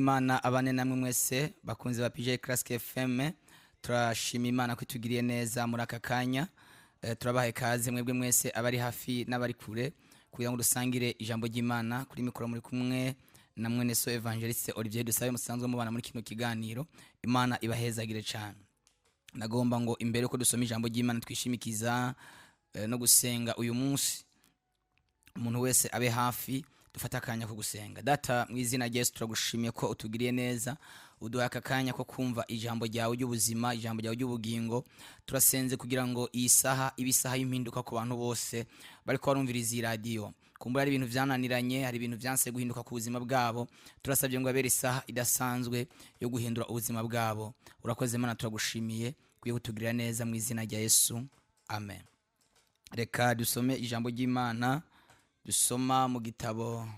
Imana abane namwe mwese bakunzi ba PJ Classic FM. Turashima Imana ko itugiriye neza muri aka kanya. Turabahaye kaze mwebwe mwese abari hafi n'abari kure kugira ngo dusangire ijambo ry'Imana. Kuri mikoro muri kumwe na mwene so Evangeliste Olivier Dusabe, musanzwe mubana muri kino kiganiro. Imana ibahezagire cyane. Nagomba ngo imbere ko dusoma ijambo ry'Imana twishimikiza no gusenga uyu munsi, umuntu wese abe hafi, dufate akanya ko gusenga. Data, mu izina rya Yesu, turagushimiye ko utugiriye neza, uduha aka kanya ko kumva ijambo ryawe ry'ubuzima, ijambo ryawe ry'ubugingo. Turasenze kugira ngo iyi saha ibe isaha y'impinduka ku bantu bose bariko barumviriza iyi radiyo. Kumbura hari ibintu vyananiranye, hari ibintu vyanse guhinduka ku buzima bwabo. Turasabye ngo abere isaha idasanzwe yo guhindura ubuzima bwabo. Urakoze Mana, turagushimiye kuye kutugirira neza, mu izina rya Yesu, amen. Reka dusome ijambo ry'Imana. Dusoma mu gitabo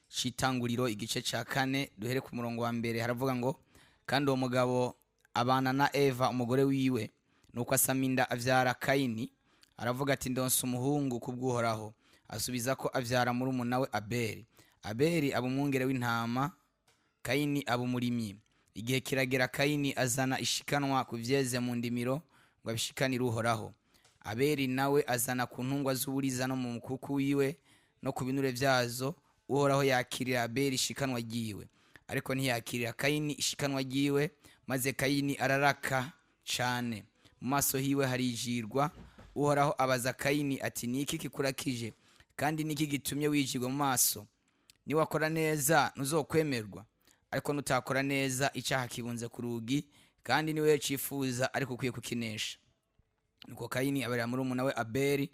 c'Itanguriro, igice ca 4, duhere ku murongo wa 1. Haravuga ngo: "Kandi uwo mugabo abana na Eva umugore wiwe, nuko asama inda, avyara Kayini. Aravuga ati: 'Ndonse umuhungu kubw'Uhoraho.' Asubiza ko avyara murumuna we Abeli. Abeli aba umwungere w'intama, Kayini aba umurimyi. Igihe kiragera, Kayini azana ishikanwa ku vyeze mu ndimiro ngo abishikanire Uhoraho. Abeli nawe azana ku ntungwa z'uburiza no mu mukuku wiwe no ku binure vyazo. Uhoraho yakirira Abeli ishikanwa ryiwe, ariko ntiyakirira Kayini ishikanwa ryiwe. Maze Kayini araraka cane, mu maso hiwe harijirwa. Uhoraho abaza Kayini ati: 'Niki kikurakije, kandi niki gitumye wijirwa mu maso? Niwakora neza ntuzokwemerwa? Ariko nutakora neza, icaha kibunze ku rugi, kandi niwe cifuza, ariko ukwiye kukinesha.' Nuko Kayini abarira murumuna we Abeli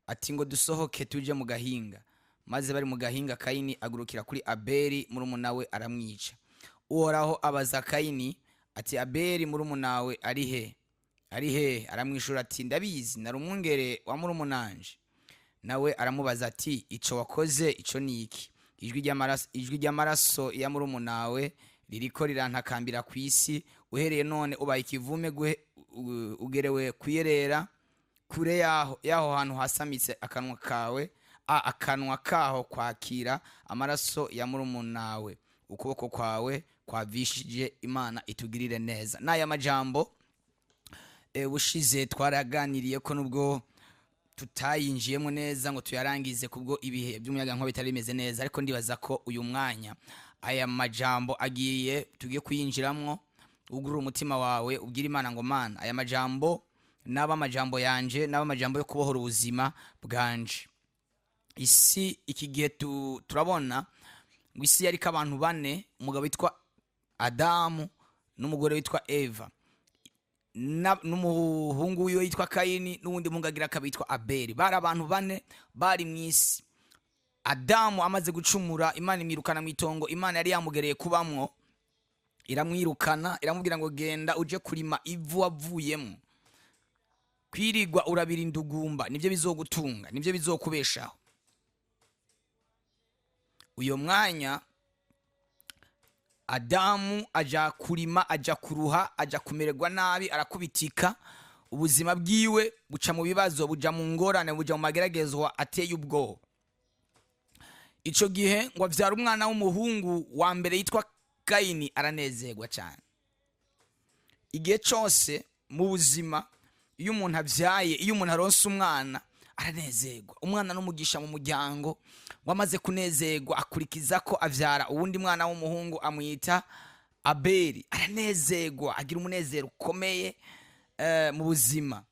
ati: 'Ngo dusohoke tuje mu gahinga.' Maze bari mu gahinga, Kayini agurukira kuri Abeli murumuna we, aramwica. Uhoraho abaza Kayini ati: 'Abeli murumuna we ari he? Ari he?' Aramwishura ati: 'Ndabizi, nari umwungere wa murumunanje.' Nawe aramubaza ati: 'Ico wakoze ico ni iki? Ijwi ry'amaraso ya murumunawe ririko rirantakambira ku isi. Uhereye none ubaye ikivume, ugerewe kuyerera kure yaho hantu hasamitse akanwa kawe, akanwa kaho kwakira amaraso ya murumunawe ukuboko kwawe kwavishije.' Imana itugirire neza." N'aya majambo, bushize twaraganiriye ko nubwo tutayinjiyemo neza ngo tuyarangize kubwo ibihe by'umuyagankuba bitari bimeze neza, ariko ndibaza ko uyu mwanya aya majambo agiye tugiye kuyinjiramwo. Ugurura umutima wawe, ubwire Imana ngo: "Mana, aya majambo naba amajambo yanje, naba amajambo yo kubohora ubuzima bwanje." Isi iki gihe turabona ngo isi yariko abantu bane: umugabo witwa Adamu n'umugore witwa Eva, n'umuhungu wiwe yitwa Kayini, n'uwundi muhungu agira akaba yitwa Abeli. Bari abantu bane bari mu isi. Adamu amaze gucumura, Imana imwirukana mu itongo Imana yari yamugereye kubamwo. Iramwirukana, iramubwira ngo: "Genda uje kurima ivu wavuyemo. Kwirigwa urabira indugumba nibyo bizogutunga, nibyo bizokubeshaho." Uyo mwanya Adamu aja kurima, aja kuruha, aja kumererwa nabi, arakubitika. Ubuzima bwiwe buca mu bibazo, buja mu ngorane, buja mu mageragezwa ateye ubwoba. Ico gihe ngo avyara umwana w'umuhungu wa mbere yitwa Kayini, aranezerwa cyane. Igihe cose mu buzima, iyo umuntu avyaye, iyo umuntu aronse umwana, aranezerwa. Umwana n'umugisha mu muryango. Wamaze kunezerwa, akurikiza ko avyara uwundi mwana w'umuhungu, amwita Abeli, aranezerwa, agira umunezero ukomeye mu buzima.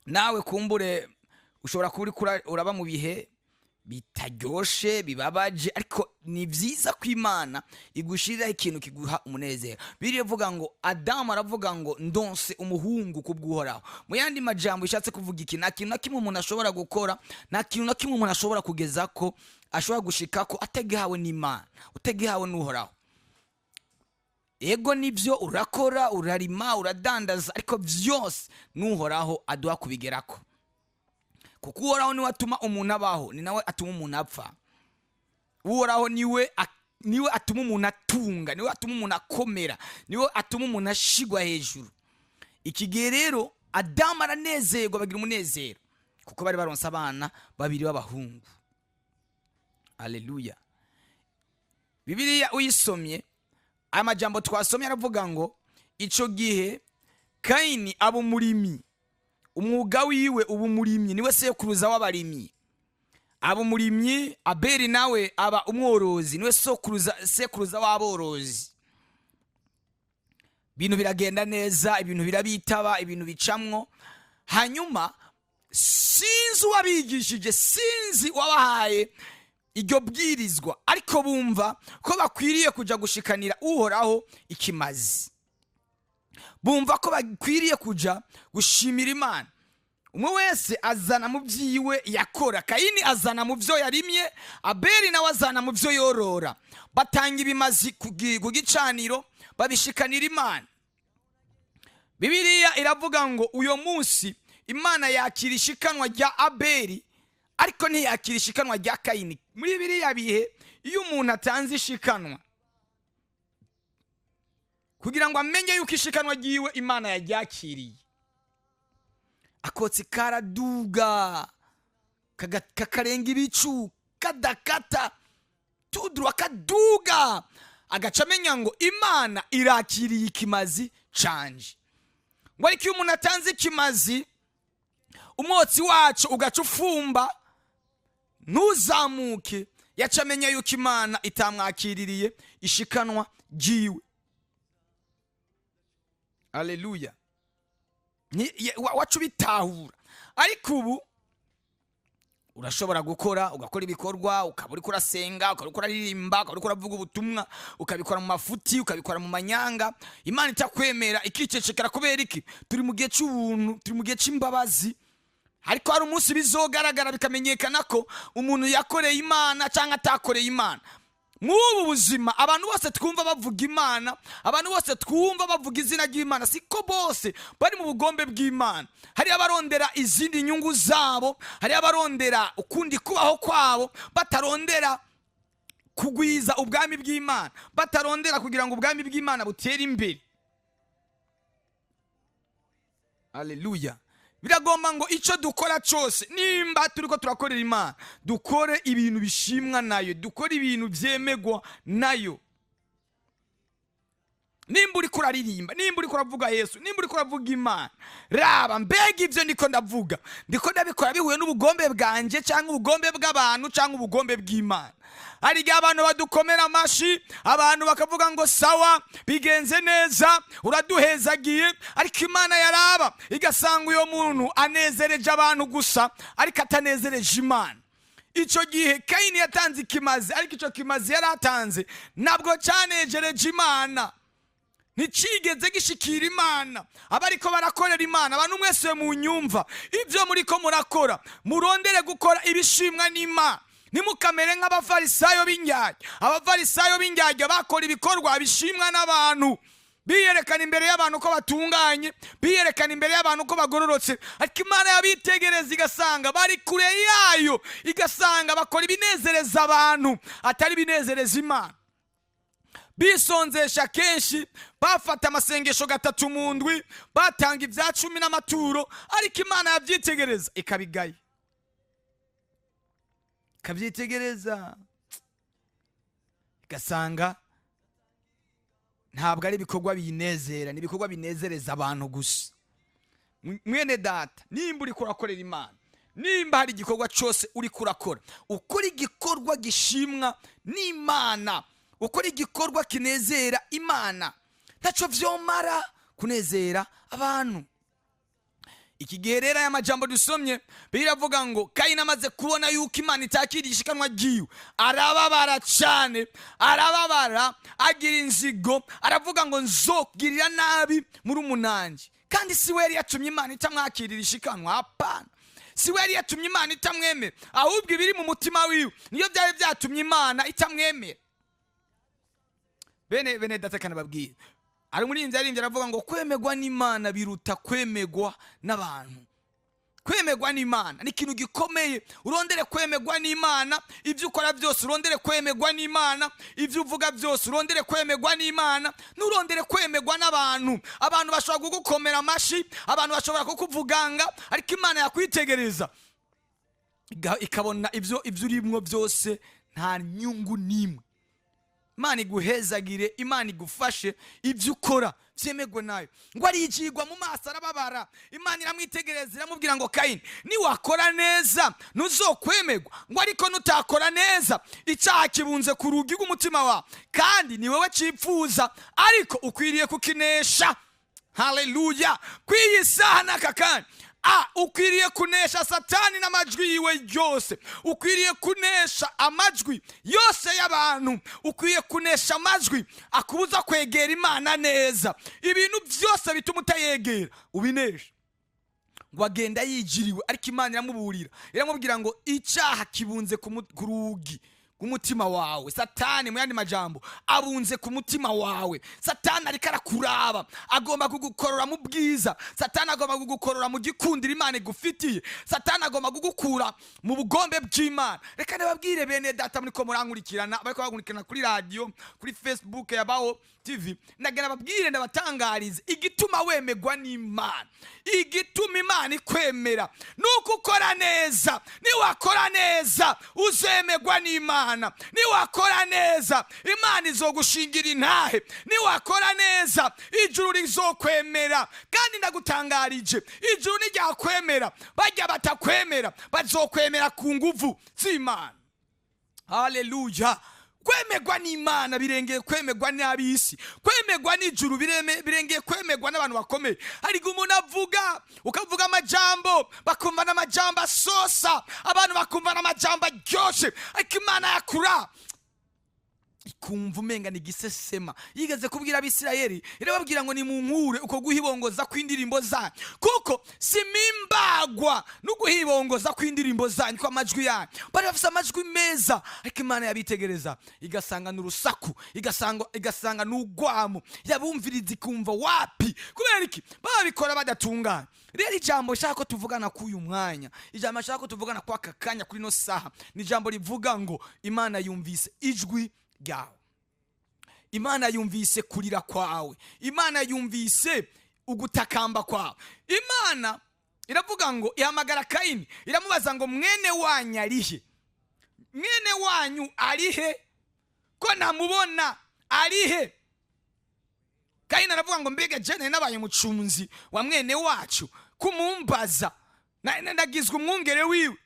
Nawe kumbure ushobora kuba uriko uraba mu bihe bitaryoshe, bibabaje, ariko ni byiza ko Imana igushiriraho ikintu kiguha umunezero. Birivuga ngo Adamu aravuga ngo: "Ndonse umuhungu kubw'Uhoraho." Mu yandi majambo ishatse kuvuga iki? Nta kintu na kimwe umuntu ashobora gukora, nta kintu na kimwe umuntu ashobora kugeza ko ashobora gushika ko atagihawe n'Imana, utagihawe n'Uhoraho. Ego nibyo, urakora, urarima, uradandaza, ariko byose n'Uhoraho aduha kubigerako, kuko Uhoraho niwe atuma umuntu abaho, ni nawe atuma umuntu apfa. Uhoraho niwe atuma umuntu atunga, niwe atuma umuntu akomera, niwe atuma umuntu ashigwa hejuru. Iki gihe rero Adamu aranezerwa, bagira umunezero kuko bari baronse abana babiri b'abahungu. Aleluya! Bibiliya uyisomye Aya majambo twasomye aravuga ngo icyo gihe Kayini aba umurimyi, umwuga wiwe uba umurimyi, niwe sekuruza w'abarimyi, aba umurimyi. Abeli nawe aba umworozi, niwe sekuruza w'aborozi. Ibintu biragenda neza, ibintu birabitaba, ibintu bicamwo. Hanyuma sinzi uwabigishije, sinzi uwabahaye iryo bwirizwa, ariko bumva ko bakwiriye kujya gushikanira Uhoraho ikimazi, bumva ko bakwiriye kujya gushimira Imana. Umwe wese azana mu byiwe yakora. Kayini azana mu byo yarimye, Abeli nawe azana mu byo yorora. Batanga ibimazi ku gicaniro, babishikanira Imana. Bibiliya iravuga ngo uyo munsi Imana yakira ishikanwa rya Abeli, ariko ntiyakira ishikanwa rya Kayini. Muri biriya bihe, iyo umuntu atanze ishikanwa, kugira ngo amenye yuko ishikanwa ryiwe Imana yaryakiriye, akotsi karaduga kakarenga ibicu, kadakata tudurwa, kaduga, agaca amenya ngo Imana irakiriye ikimazi canje. Ngo ariko iyo umuntu atanze ikimazi, umwotsi wacu ugaca ufumba ntuzamuke, yaca amenya yuko Imana itamwakiririye ishikanwa ryiwe. Aleluya! Waca ubitahura. Ariko ubu urashobora gukora, ugakora ibikorwa, ukaba uriko urasenga, ukaba uriko uraririmba, ukaba uriko uravuga ubutumwa, ukabikora mu mafuti, ukabikora mu manyanga, Imana itakwemera, ikicecekera. Kubera iki? Turi mu gihe cy'ubuntu, turi mu gihe cy'imbabazi. Ariko hari umunsi bizogaragara, bikamenyekana ko umuntu yakoreye Imana cyangwa atakoreye Imana. Mw'ubu buzima, abantu bose twumva bavuga Imana, abantu bose twumva bavuga izina ry'Imana, siko bose bari mu bugombe bw'Imana. Hari abarondera izindi nyungu zabo, hari abarondera ukundi kubaho kwabo, batarondera kugwiza ubwami bw'Imana, batarondera kugira ngo ubwami bw'Imana butere imbere. Aleluya! Biragomba ngo icyo dukora cyose, nimba turi ko turakorera Imana, dukore ibintu bishimwa nayo, dukore ibintu byemegwa nayo. Nimba uriko uraririmba, nimba uriko uravuga Yesu, nimba uriko uravuga Imana, raba: mbega ibyo ndiko ndavuga, ndiko ndabikora bihuye n'ubugombe bwanjye, cyangwa ubugombe bw'abantu, cyangwa ubugombe bw'Imana? Hari igihe abantu badukomera amashi, abantu bakavuga ngo sawa, bigenze neza, uraduhezagiye, ariko Imana yaraba igasanga uyo muntu anezereje abantu gusa, ariko atanezereje Imana. Icyo gihe Kayini yatanze ikimazi, ariko icyo kimazi yari atanze ntabwo cyanejereje Imana, nticigeze gishikira Imana. Abariko barakorera Imana, abantu mwese mu nyumva, ibyo muriko murakora, murondere gukora ibishimwa n'Imana. Ntimukamere nk'abafarisayo b'indyarya. Abafarisayo b'indyarya bakora ibikorwa bishimwa n'abantu, biyerekana imbere y'abantu ko batunganye, biyerekana imbere y'abantu ko bagororotse, ariko Imana yabitegereza igasanga bari kure yayo, igasanga bakora ibinezereza abantu, atari ibinezereza Imana. Bisonzesha kenshi, bafata amasengesho gatatu mu ndwi, batanga ibya cumi n'amaturo, ariko Imana yabyitegereza ikabigaya, ikabyitegereza igasanga ntabwo ari ibikorwa biyinezera, ni ibikorwa binezereza abantu gusa. Mwene data, nimba uriko urakorera Imana, nimba hari igikorwa cyose uriko urakora, ukora igikorwa gishimwa n'Imana, ukora igikorwa kinezera Imana. Ntacyo vyomara kunezera abantu. Iki gihe rero, aya majambo dusomye biravuga ngo Kayini amaze kubona yuko Imana itakiriye ishikanwa ryiwe, arababara cyane, arababara, agira inzigo, aravuga ngo nzogirira nabi muri umunange. Kandi si we yari yatumye Imana itamwakirira ishikanwa, hapana. Si we yari yatumye Imana itamwemera, ahubwo ibiri mu mutima wiwe niyo byari byatumye Imana itamwemera. Bene data, kanababwira, ari umurinzi yaririmbye aravuga ngo kwemegwa n'Imana biruta kwemegwa n'abantu. Kwemegwa n'Imana ni ikintu gikomeye. Urondere kwemegwa n'Imana. Ibyo ukora byose, urondere kwemegwa n'Imana. Ibyo uvuga byose, urondere kwemegwa n'Imana. Nturondere kwemegwa n'abantu. Abantu bashobora kugukomera amashi, abantu bashobora kukuvuganga, ariko Imana yakwitegereza ikabona ibyo urimwo byose nta nyungu n'imwe. Imana iguhezagire, Imana igufashe, ibyo ukora byemegwe nayo. Ngo arigirwa mu maso, arababara. Imana iramwitegereza, iramubwira ngo: "Kayini, niwakora neza ntuzokwemerwa, ngo ariko nutakora neza, icyaha kibunze ku rugi rw'umutima wawe, kandi ni wowe cipfuza, ariko ukwiriye kukinesha." Haleluya! Ku iyi saha n'aka kanya ukwiriye kunesha Satani n'amajwi yiwe yose. Ukwiriye kunesha amajwi yose y'abantu. Ukwiye kunesha amajwi akubuza kwegera Imana neza. Ibintu byose bituma utayegera, ubinesha. Ngo agenda yigiriwe, ariko Imana iramuburira, iramubwira ngo: "Icyaha kibunze ku rugi rw'umutima wawe." Satani, mu yandi majambo, abunze ku mutima wawe. Satani ariko arakuraba, agomba kugukorora mu bwiza. Satani agomba kugukorora mu gikundiro Imana igufitiye. Satani agomba kugukura mu bugombe bw'Imana. Reka nababwire, bene data muri ko murankurikirana, bariko bankurikirana kuri radiyo, kuri Facebook ya Baho TV, ndagira babwire, ndabatangarize igituma wemegwa n'Imana. Igituma Imana ikwemera nuko ukora neza. Niwakora neza, uzemegwa n'Imana. Niwakora neza, Imana izogushingira intahe. Niwakora neza, ijuru rizokwemera. Kandi ndagutangarije, ijuru niryakwemera, bajya batakwemera bazokwemera ku nguvu z'Imana. Haleluya! Kwemegwa n'Imana birengeye kwemegwa n'ab'isi. Kwemegwa n'ijuru birengeye kwemegwa n'abantu bakomeye. Hari igihe umuntu avuga, ukavuga amajambo, bakumva n'amajambo asosa, abantu bakumva n'amajambo aryoshe, ariko Imana yakura ikumva umenga ni igisesema. Yigeze kubwira Abisirayeli, irababwira ngo: "Nimunkure uko guhibongoza kw'indirimbo zanyu, kuko simimbagwa no guhibongoza kw'indirimbo zanyu, kw'amajwi yanyu." Bari bafise amajwi meza, ariko Imana yabitegereza igasanga ni urusaku, igasanga ni urwamo. Yabumviriza ikumva wapi. Kubera iki? Babikora badatunganye. Rero ijambo nshaka ko tuvugana k'uyu mwanya, ijambo nshaka ko tuvugana kw'aka kanya, kuri ino saha, ni ijambo rivuga ngo Imana yumvise ijwi ryawe, Imana yumvise kurira kwawe, Imana yumvise ugutakamba kwawe. Imana iravuga ngo, ihamagara Kayini, iramubaza ngo: "Mwene wanyu arihe? Mwene wanyu arihe ko namubona? Arihe?" Kayini aravuga ngo: "Mbega jene nabaye mucunzi wa mwene wacu kumumbaza? Nagizwe umwungere wiwe."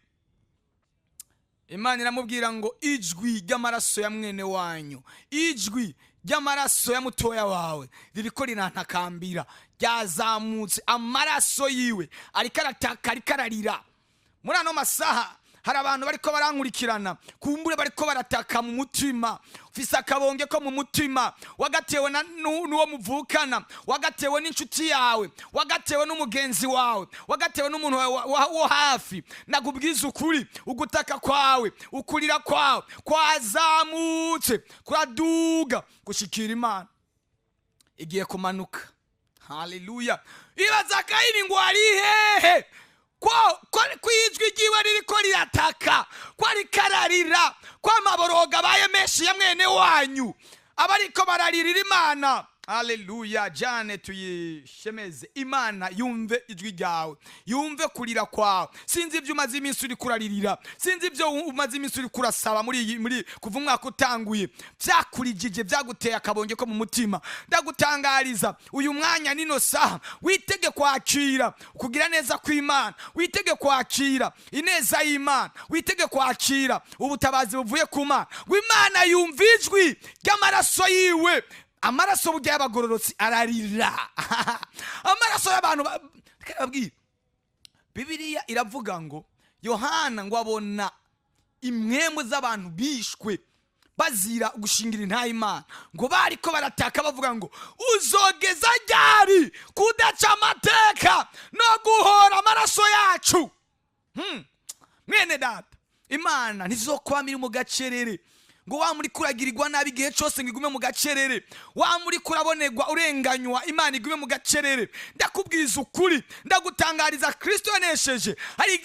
Imana iramubwira ngo: "Ijwi ry'amaraso ya mwene wanyu, ijwi ry'amaraso ya mutoya wawe ririko rirantakambira, ryazamutse. Amaraso yiwe ariko arataka, ariko ararira." Muri ano masaha hari abantu bariko barankurikirana, kumbure bariko barataka mu mutima. Ufise akabonge ko mu mutima wagatewe n'uwo muvukana, wagatewe n'inshuti yawe, wagatewe n'umugenzi wawe, wagatewe n'umuntu wawe wo hafi. Nakubwiza ukuri, ugutaka kwawe, ukurira kwawe kwazamutse, kuraduga gushikira Imana, igiye kumanuka. Haleluya! Ibaza Kayini ngo ari hehe, ko ijwi ryiwe ririko rirataka, ko ariko ararira, ko amaboroga abaye menshi ya mwene wanyu, abariko bararirira Imana. Haleluya! Jane tuyishemeze, Imana yumve ijwi ryawe, yumve kurira kwawe. Sinzi ibyo umaze iminsi uri kuraririra, sinzi ibyo umaze iminsi uri kurasaba muri kuva umwaka utanguye, byakurijije, byaguteye akabonge ko mu mutima. Ndagutangariza uyu mwanya nino saha, witege kwakira kugira neza kw'Imana, witege kwakira ineza y'Imana, witege kwakira ubutabazi buvuye ku Mana. Ngo Imana yumva ijwi ry'amaraso yiwe. Amaraso burya y'abagororotsi ararira. Amaraso y'abantu reka nababwire, Bibiliya iravuga ngo Yohana ngo abona imwemu z'abantu bishwe bazira gushingira intahe Imana, ngo bariko barataka bavuga ngo: "Uzogeza ryari kudaca amateka no guhora amaraso yacu?" Mwene data, Imana ntizokwamira mu gacerere ngo wa muri kuragirirwa nabi igihe cyose, ngo igume mu gacerere. Wa muri kurabonerwa, urenganywa, Imana igume mu gacerere. Ndakubwiza ukuri, ndagutangariza, Kristo yanesheje. Hari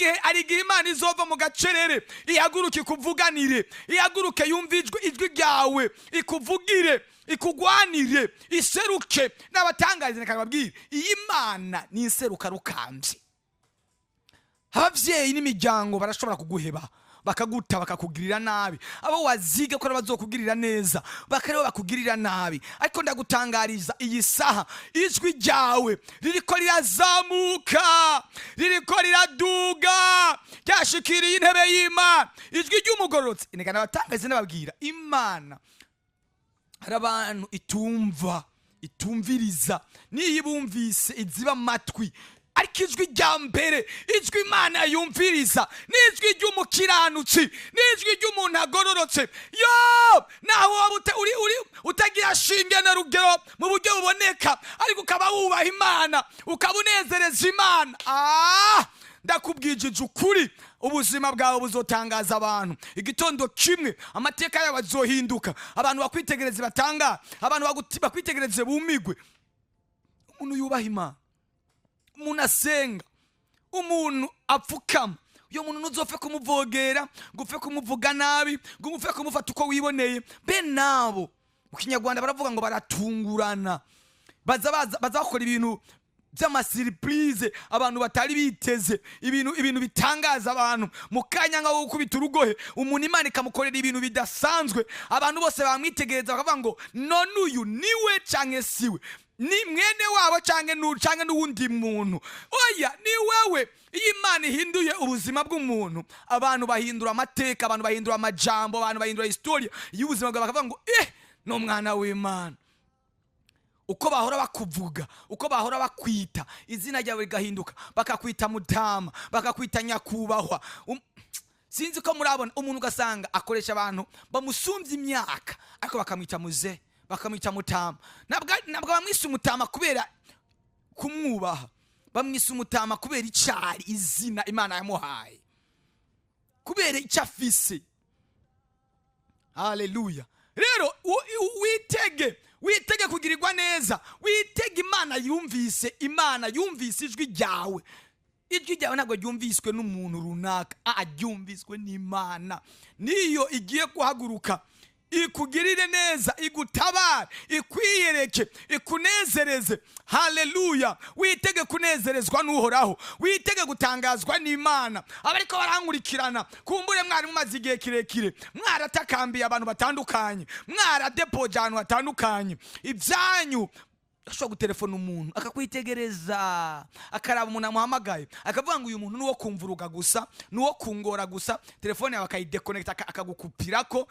igihe Imana izova mu gacerere, ihaguruke ikuvuganire, ihaguruke yumve ijwi ryawe, ikuvugire, ikugwanire, iseruke. N'abatangariza, reka babwire, iyi Mana ni inseruka rukambye. Ababyeyi n'imiryango barashobora kuguheba. Bakaguta, bakakugirira nabi. Abo waziga ko bazokugirira neza, bakaribo bakugirira nabi. Ariko ndagutangariza iyi saha, ijwi ryawe ririko rirazamuka, ririko riraduga, ryashikiriye intebe y'Imana. Ijwi ry'umugororotsi inegana. Abatangazi n'ababwira Imana, hari abantu itumva, itumviriza, niyo ibumvise iziba amatwi. Ariko ijwi rya mbere, ijwi Imana yumviriza, ni ijwi ry'umukiranutsi, ni ijwi ry'umuntu agororotse. Yo, naho waba uri utagira shinge na rugero mu buryo buboneka, ariko ukaba wubaha Imana, ukaba unezereza Imana, ndakubwijije ukuri, ubuzima bwawe buzotangaza abantu. Igitondo kimwe amateka yawe azohinduka, abantu bakwitegereze batangara, abantu bakwitegereze bumigwe. Umuntu yubaha Imana, umuntu asenga, umuntu apfukama, uyo muntu ntuzopfe kumuvogera, ngo upfe kumuvuga nabi, ngo upfe kumufata uko wiboneye. Be nabo mu Kinyarwanda baravuga ngo baratungurana, baza bakora ibintu by'ama surprise abantu batari biteze, ibintu bitangaza abantu mu kanya nk'aho gukubita urugohe. Umuntu Imana ikamukorera ibintu bidasanzwe, abantu bose bamwitegereza bakavuga ngo: "None uyu niwe canke siwe? Ni mwene wabo canke n'uwundi muntu?" Oya, ni wewe. Iyo Imana ihinduye ubuzima bw'umuntu, abantu bahindura amateka, abantu bahindura amajambo, abantu bahindura historia y'ubuzima bwawe, bakavuga ngo: "Eh, ni umwana w'Imana." Uko bahora bakuvuga, uko bahora bakwita, izina ryawe rigahinduka, bakakwita mutama, bakakwita nyakubahwa. Sinzi ko murabona umuntu, ugasanga akoresha abantu bamusumbya imyaka, ariko bakamwita muze, bakamwita mutama. Ntabwo bamwise umutama kubera kumwubaha, bamwise umutama kubera icari, izina Imana yamuhaye, kubera icyo afise. Haleluya! Rero witege kugirirwa neza, witege Imana yumvise. Imana yumvise ijwi ryawe. Ijwi ryawe ntabwo ryumviswe n'umuntu runaka, ryumviswe n'Imana. Niyo igiye guhaguruka ikugirire neza, igutabare, ikwiyereke, ikunezereze. Haleluya! Witege kunezerezwa n'Uhoraho, witege gutangazwa n'Imana. Abariko barankurikirana, kumbure mwari mumaze igihe kirekire mwaratakambiye abantu batandukanye, mwaradepoje ahantu hatandukanye ibyanyu. Ashobora gutelefona umuntu akakwitegereza, akaraba umuntu amuhamagaye, akavuga ngo: "Uyu muntu ni uwo kumvuruga gusa, ni uwo kungora gusa." Telefone yawe akayidekonekita, akagukupirako,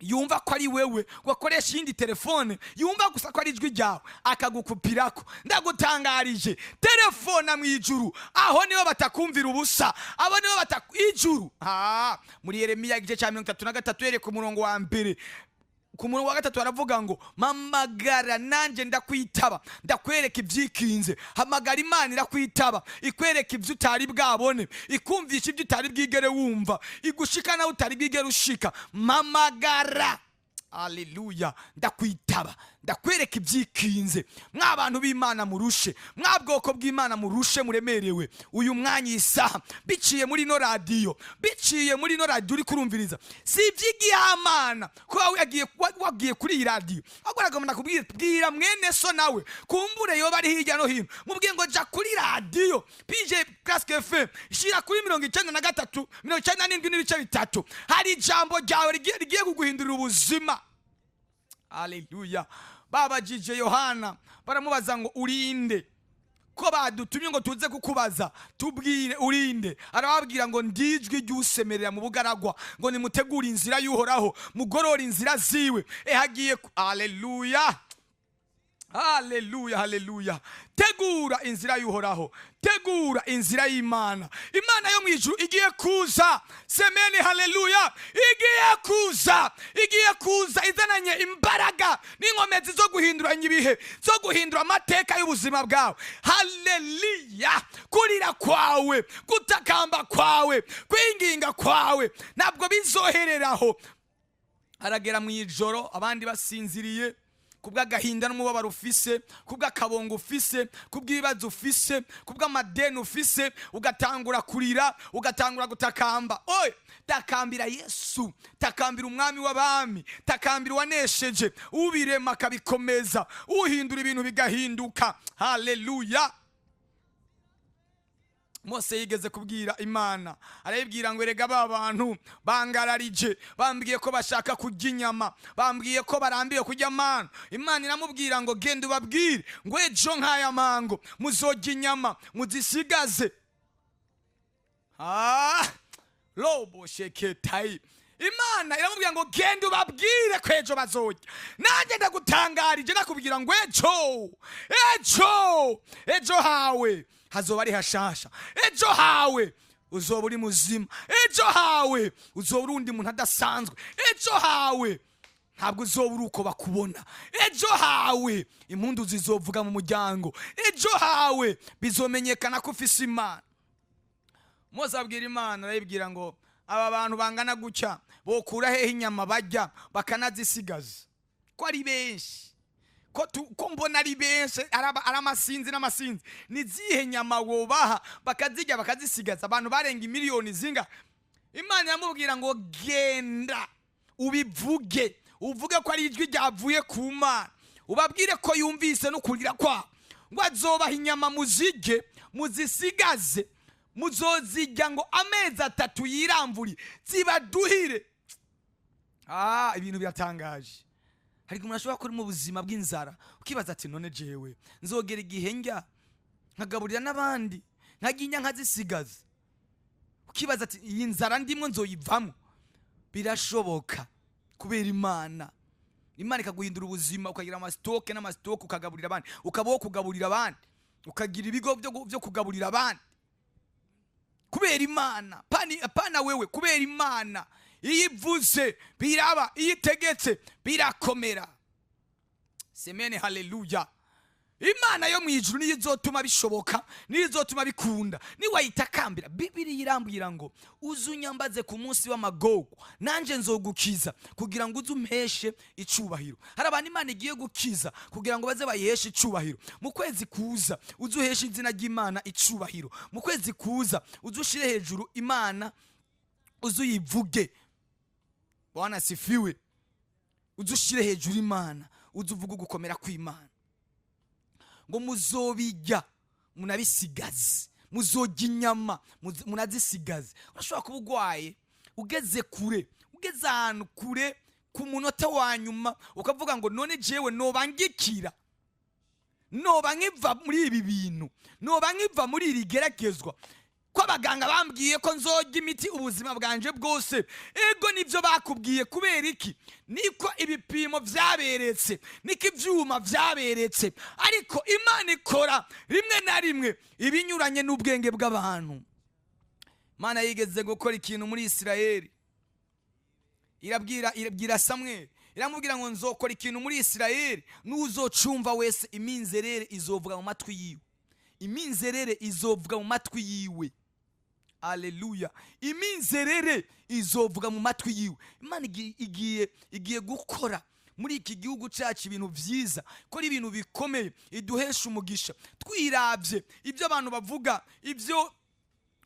yumva ko ari wewe, wakoresha iyindi telefone, yumva gusa ko ari ijwi ryawe, akagukupirako. Ndagutangarije, telefona mu ijuru, aho nibo batakumvira ubusa, abo nibo bataku ijuru. Muri Yeremiya igice cya 33, yereka umurongo wa mbere ku murongo wa gatatu, baravuga ngo: "Mpamagara nanjye ndakwitaba, ndakwereka ibyikinze." Hamagara Imana, irakwitaba, ikwereka ibyo utari bwabone, ikumvisha ibyo utari bwigere wumva, igushika nawe utari bwigere ushika. Mpamagara, aleluya, ndakwitaba, ndakwereka ibyikinze. Mwa bantu b'Imana murushe, mwa bwoko bw'Imana murushe, muremerewe, uyu mwanya, iyi saha, biciye muri ino radiyo, biciye muri ino radiyo uri kurumviriza, si iby'igihamana kuba wagiye kuri iyi radiyo, ahubwo nagomba nakubwira: bwira mwene so nawe kumbure yoba ari hirya no hino, mubwiye ngo: "Jya kuri radiyo PJ Classic FM, shyira kuri 93, 97.3, hari ijambo ryawe rigiye kuguhindurira ubuzima." Aleluya! Babajije Yohana, baramubaza ngo: "Urinde ko badutumye ngo tuze kukubaza? Tubwire, urinde?" Arababwira ngo: "Ndijwi ry'usemerera mu bugaragwa ngo: nimutegure inzira y'Uhoraho, mugorore inzira ziwe." Ehagiye. Aleluya, haleluya, haleluya! Tegura inzira y'Uhoraho, tegura inzira y'Imana. Imana yo mu ijuru igiye kuza. Semeni haleluya! Igiye kuza, igiye kuza izananye imbaraga n'inkomezi zo guhinduranya ibihe, zo guhindura amateka y'ubuzima bwawe. Haleluya! Kurira kwawe, gutakamba kwawe, kwinginga kwawe ntabwo bizohereraho. Aragera mu ijoro abandi basinziriye, kubw'agahinda n'umubabaro ufise, kubw'akabongo ufise, kubw'ibibazo ufise, kubw'amadeni ufise, ugatangura kurira, ugatangura gutakamba. Oye, takambira Yesu, takambira Umwami w'abami, takambira uwanesheje, ubirema akabikomeza, uhindura ibintu bigahinduka. Haleluya! Mose yigeze kubwira Imana, arayibwira ngo erega ba bantu bangararije, bambwiye ko bashaka kurya inyama, bambwiye ko barambiwe kurya amano. Imana iramubwira ngo genda ubabwire ngo ejo nk'aya mango muzorya inyama muzisigaze. Ah, robo sheketayi. Imana iramubwira ngo genda ubabwire ko ejo bazorya. Nanjye ndagutangarije, nakubwira ngo ejo, ejo, ejo hawe hazoba ari hashasha, ejo hawe uzoba uri muzima, ejo hawe uzoba uri undi muntu adasanzwe, ejo hawe ntabwo uzoba uri uko bakubona, ejo hawe impundu zizovuga mu muryango, ejo hawe bizomenyekana ko ufise Imana. Mose abwira Imana, arayibwira ngo aba bantu bangana gutya bokura hehe inyama barya bakanazisigaza, ko ari benshi, ko mbona ari benshi, ari amasinzi n'amasinzi, ni zihe nyama wobaha bakazirya bakazisigaza, abantu barenga imiliyoni zinga? Imana iramubwira ngo genda ubivuge, uvuge ko ari ijwi ryavuye ku Mana, ubabwire ko yumvise no kurira kwabo, ngo azobaha inyama muzirye muzisigaze, muzozirya ngo amezi 3 yiramvuriye zibaduhire. Ibintu biratangaje. Hari umuntu ashobora kuba mu buzima bw'inzara, ukibaza ati none jewe nzogera igihe njya nkagaburira n'abandi, nkajya inya nkazisigaza, ukibaza ati iyi nzara ndimwo nzoyivamo. Birashoboka kubera Imana. Imana ikaguhindura ubuzima, ukagira amasitoke n'amasitoke, ukagaburira abandi, ukabaho kugaburira abandi, ukagira ibigo byo kugaburira abandi kubera Imana. Pana wewe, kubera Imana. Iyo ivuze biraba, iyo itegetse birakomera. Semene haleluya. Imana yo mu ijuru niyo izotuma bishoboka, niyo izotuma bikunda. Niwayitakambira, Bibiliya irambwira ngo uze unyambaze ku munsi w'amagogo, nanje nzogukiza kugira ngo uze umpeshe icubahiro. Hari abantu Imana igiye gukiza kugira ngo baze bayiheshe icubahiro. Mu kwezi kuza uze uheshe izina ry'Imana icubahiro. Mu kwezi kuza uze ushire hejuru Imana, uze uyivuge. Bwana sifiwe. Uze ushire hejuru Imana, uze uvuge ugukomera kw'Imana. Ngo muzobijya munabisigaze, muzojya inyama munazisigaze. Urashobora kuba ugwaye ugeze kure, ugeze ahantu kure ku munota wa nyuma, ukavuga ngo none jewe noba ngikira, noba nkiva muri ibi bintu, noba nkiva muri iri geragezwa, ko abaganga bambwiye ko nzojya imiti ubuzima bwanje bwose. Ego nivyo bakubwiye, kubera iki? Niko ibipimo vyaberetse, niko ivyuma vyaberetse. Ariko Imana ikora rimwe na rimwe ibinyuranye n'ubwenge bw'abantu. Imana yigeze gukora ikintu muri Isirayeli, irabwira Samweli, iramubwira ngo nzokora ikintu muri Isirayeli, n'uzocumva wese iminzerere izovuga mu matwi yiwe, iminzerere izovuga mu matwi yiwe. Haleluya. Iminzerere izovuga mu matwi yiwe. Imana igiye gukora muri iki gihugu cyacu ibintu vyiza, kora ibintu bikomeye, iduhesha umugisha. Twiravye ibyo abantu bavuga, ibyo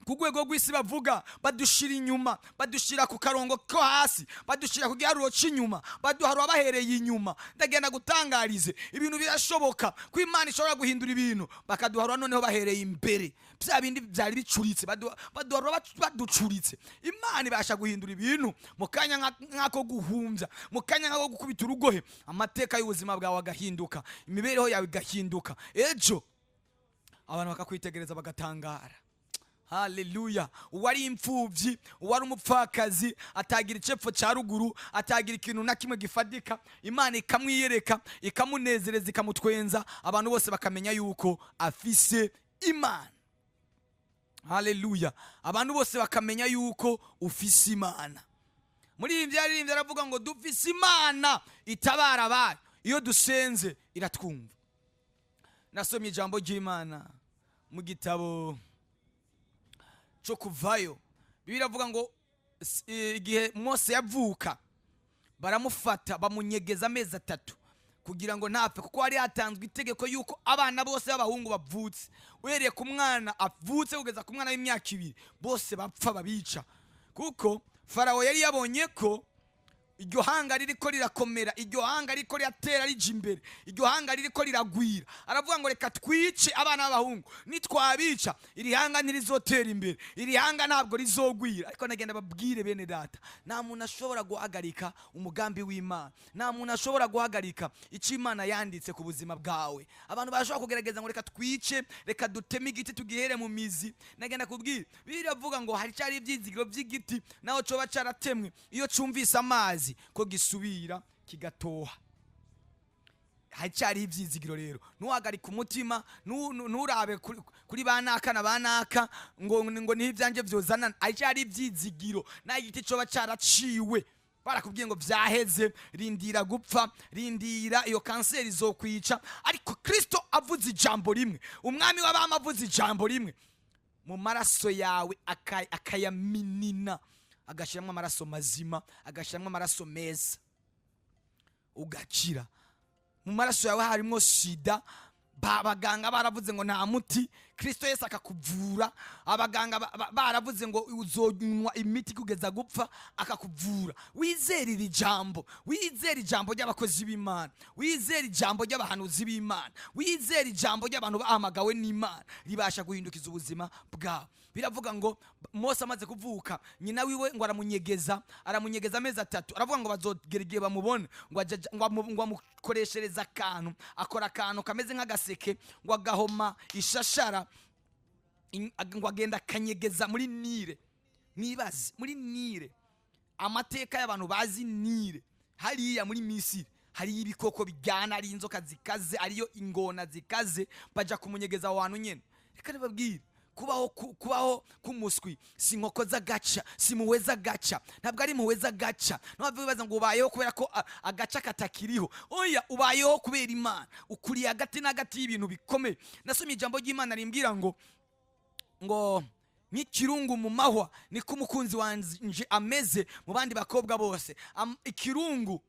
ku rwego rw'isi bavuga, badushira inyuma, badushira ku karongo ko hasi, badushira ku giharuro c'inyuma, baduharura bahereye inyuma. Ndagenda gutangarize, ibintu birashoboka ko Imana ishobora guhindura ibintu, bakaduharura noneho bahereye imbere. Bya bindi byari bicuritse, baduharura baducuritse. Imana ibasha guhindura ibintu mu kanya nk'ako guhumbya, mu kanya nk'ako gukubita urugohe, amateka y'ubuzima bwawe agahinduka, imibereho yawe igahinduka. Ejo abantu bakakwitegereza bagatangara. Haleluya. Uwari imfuvyi, uwari umupfakazi, atagira icepfo ca ruguru, atagira ikintu na kimwe gifadika, Imana ikamwiyereka, ikamunezereza, ikamutwenza, abantu bose bakamenya yuko afise Imana. Haleluya. Abantu bose bakamenya yuko ufise Imana. Muri ibi byaririmbye aravuga ngo dufise Imana itabara abayo, iyo dusenze iratwumva. Nasomye ijambo ry'Imana mu gitabo cyo kuvayo. Bibiliya iravuga ngo igihe Mose yavuka baramufata bamunyegeza amezi 3 kugira ngo ntapfe, kuko hari hatanzwe itegeko yuko abana bose b'abahungu bavutse, uhereye ku mwana avutse kugeza ku mwana w'imyaka 2, bose bapfa babica. Kuko Farawo yari yabonye ko Iryo hanga ririko rirakomera, iryo hanga ririko riratera rija imbere, iryo hanga ririko riragwira. Aravuga ngo: "Reka twice abana b'abahungu, nitwabica iri hanga ntirizotera imbere, iri hanga ntabwo rizogwira." Ariko nagenda babwire bene data, nta muntu ashobora guhagarika umugambi w'Imana, nta muntu ashobora guhagarika icyo Imana yanditse ku buzima bwawe. Abantu barashobora kugerageza ngo: "Reka twice, reka duteme igiti tugihere mu mizi." Nagenda kubwira, biravuga ngo hari cyari ibyizigiro by'igiti, naho coba caratemwe, iyo cumvise amazi ko gisubira kigatoha. Hacyariho ibyizigiro. Rero ntuhagarike umutima, nturabe kuri ba naka na ba naka ngo niho ibyanjye byozana. Hacyari ibyizigiro, naho igiti coba caraciwe. Barakubwiye ngo vyaheze, rindira gupfa, rindira iyo kanseri izokwica, ariko Kristo avuze ijambo rimwe, Umwami w'abami avuze ijambo rimwe mu maraso yawe, akayaminina, agashyiramo amaraso mazima, agashyiramo amaraso meza, ugakira. Mu maraso yawe harimo sida, abaganga baravuze ngo nta muti, Kristo Yesu akakuvura. Abaganga baravuze ngo uzonywa imiti kugeza gupfa, akakuvura. Wizere iri jambo, wizere ijambo ry'abakozi b'Imana, wizere ijambo ry'abahanuzi b'Imana, wizere ijambo ry'abantu bahamagawe n'Imana, ribasha guhindukiza ubuzima bwawe. Biravuga ngo Mose amaze kuvuka, nyina wiwe ngo aramunyegeza, aramunyegeza amezi 3. Aravuga ngo bazogera igihe bamubone, ngo amukoreshereze akantu, akora akantu kameze nk'agaseke, ngo agahoma ishashara, ngo agenda akanyegeza muri Nile. Mwibaze muri Nile, amateka y'abantu bazi Nile hariya muri Misiri, hariyo ibikoko bijyana, ari inzoka zikaze, ariyo ingona zikaze, baja kumunyegeza aho hantu nyene. Reka nibabwire, kubaho k'umuswi si inkoko z'agaca, si muwe z'agaca, ntabwo ari impuhwe z'agaca. Ntabwo wibaza ngo ubayeho kubera ko agaca katakiriho. Oya, ubayeho kubera Imana. Ukuriye hagati n'hagati y'ibintu bikomeye. Nasomye ijambo ry'Imana rimbwira ngo nk'ikirungu mu mahwa, niko umukunzi wanje ameze mu bandi bakobwa bose. Ikirungu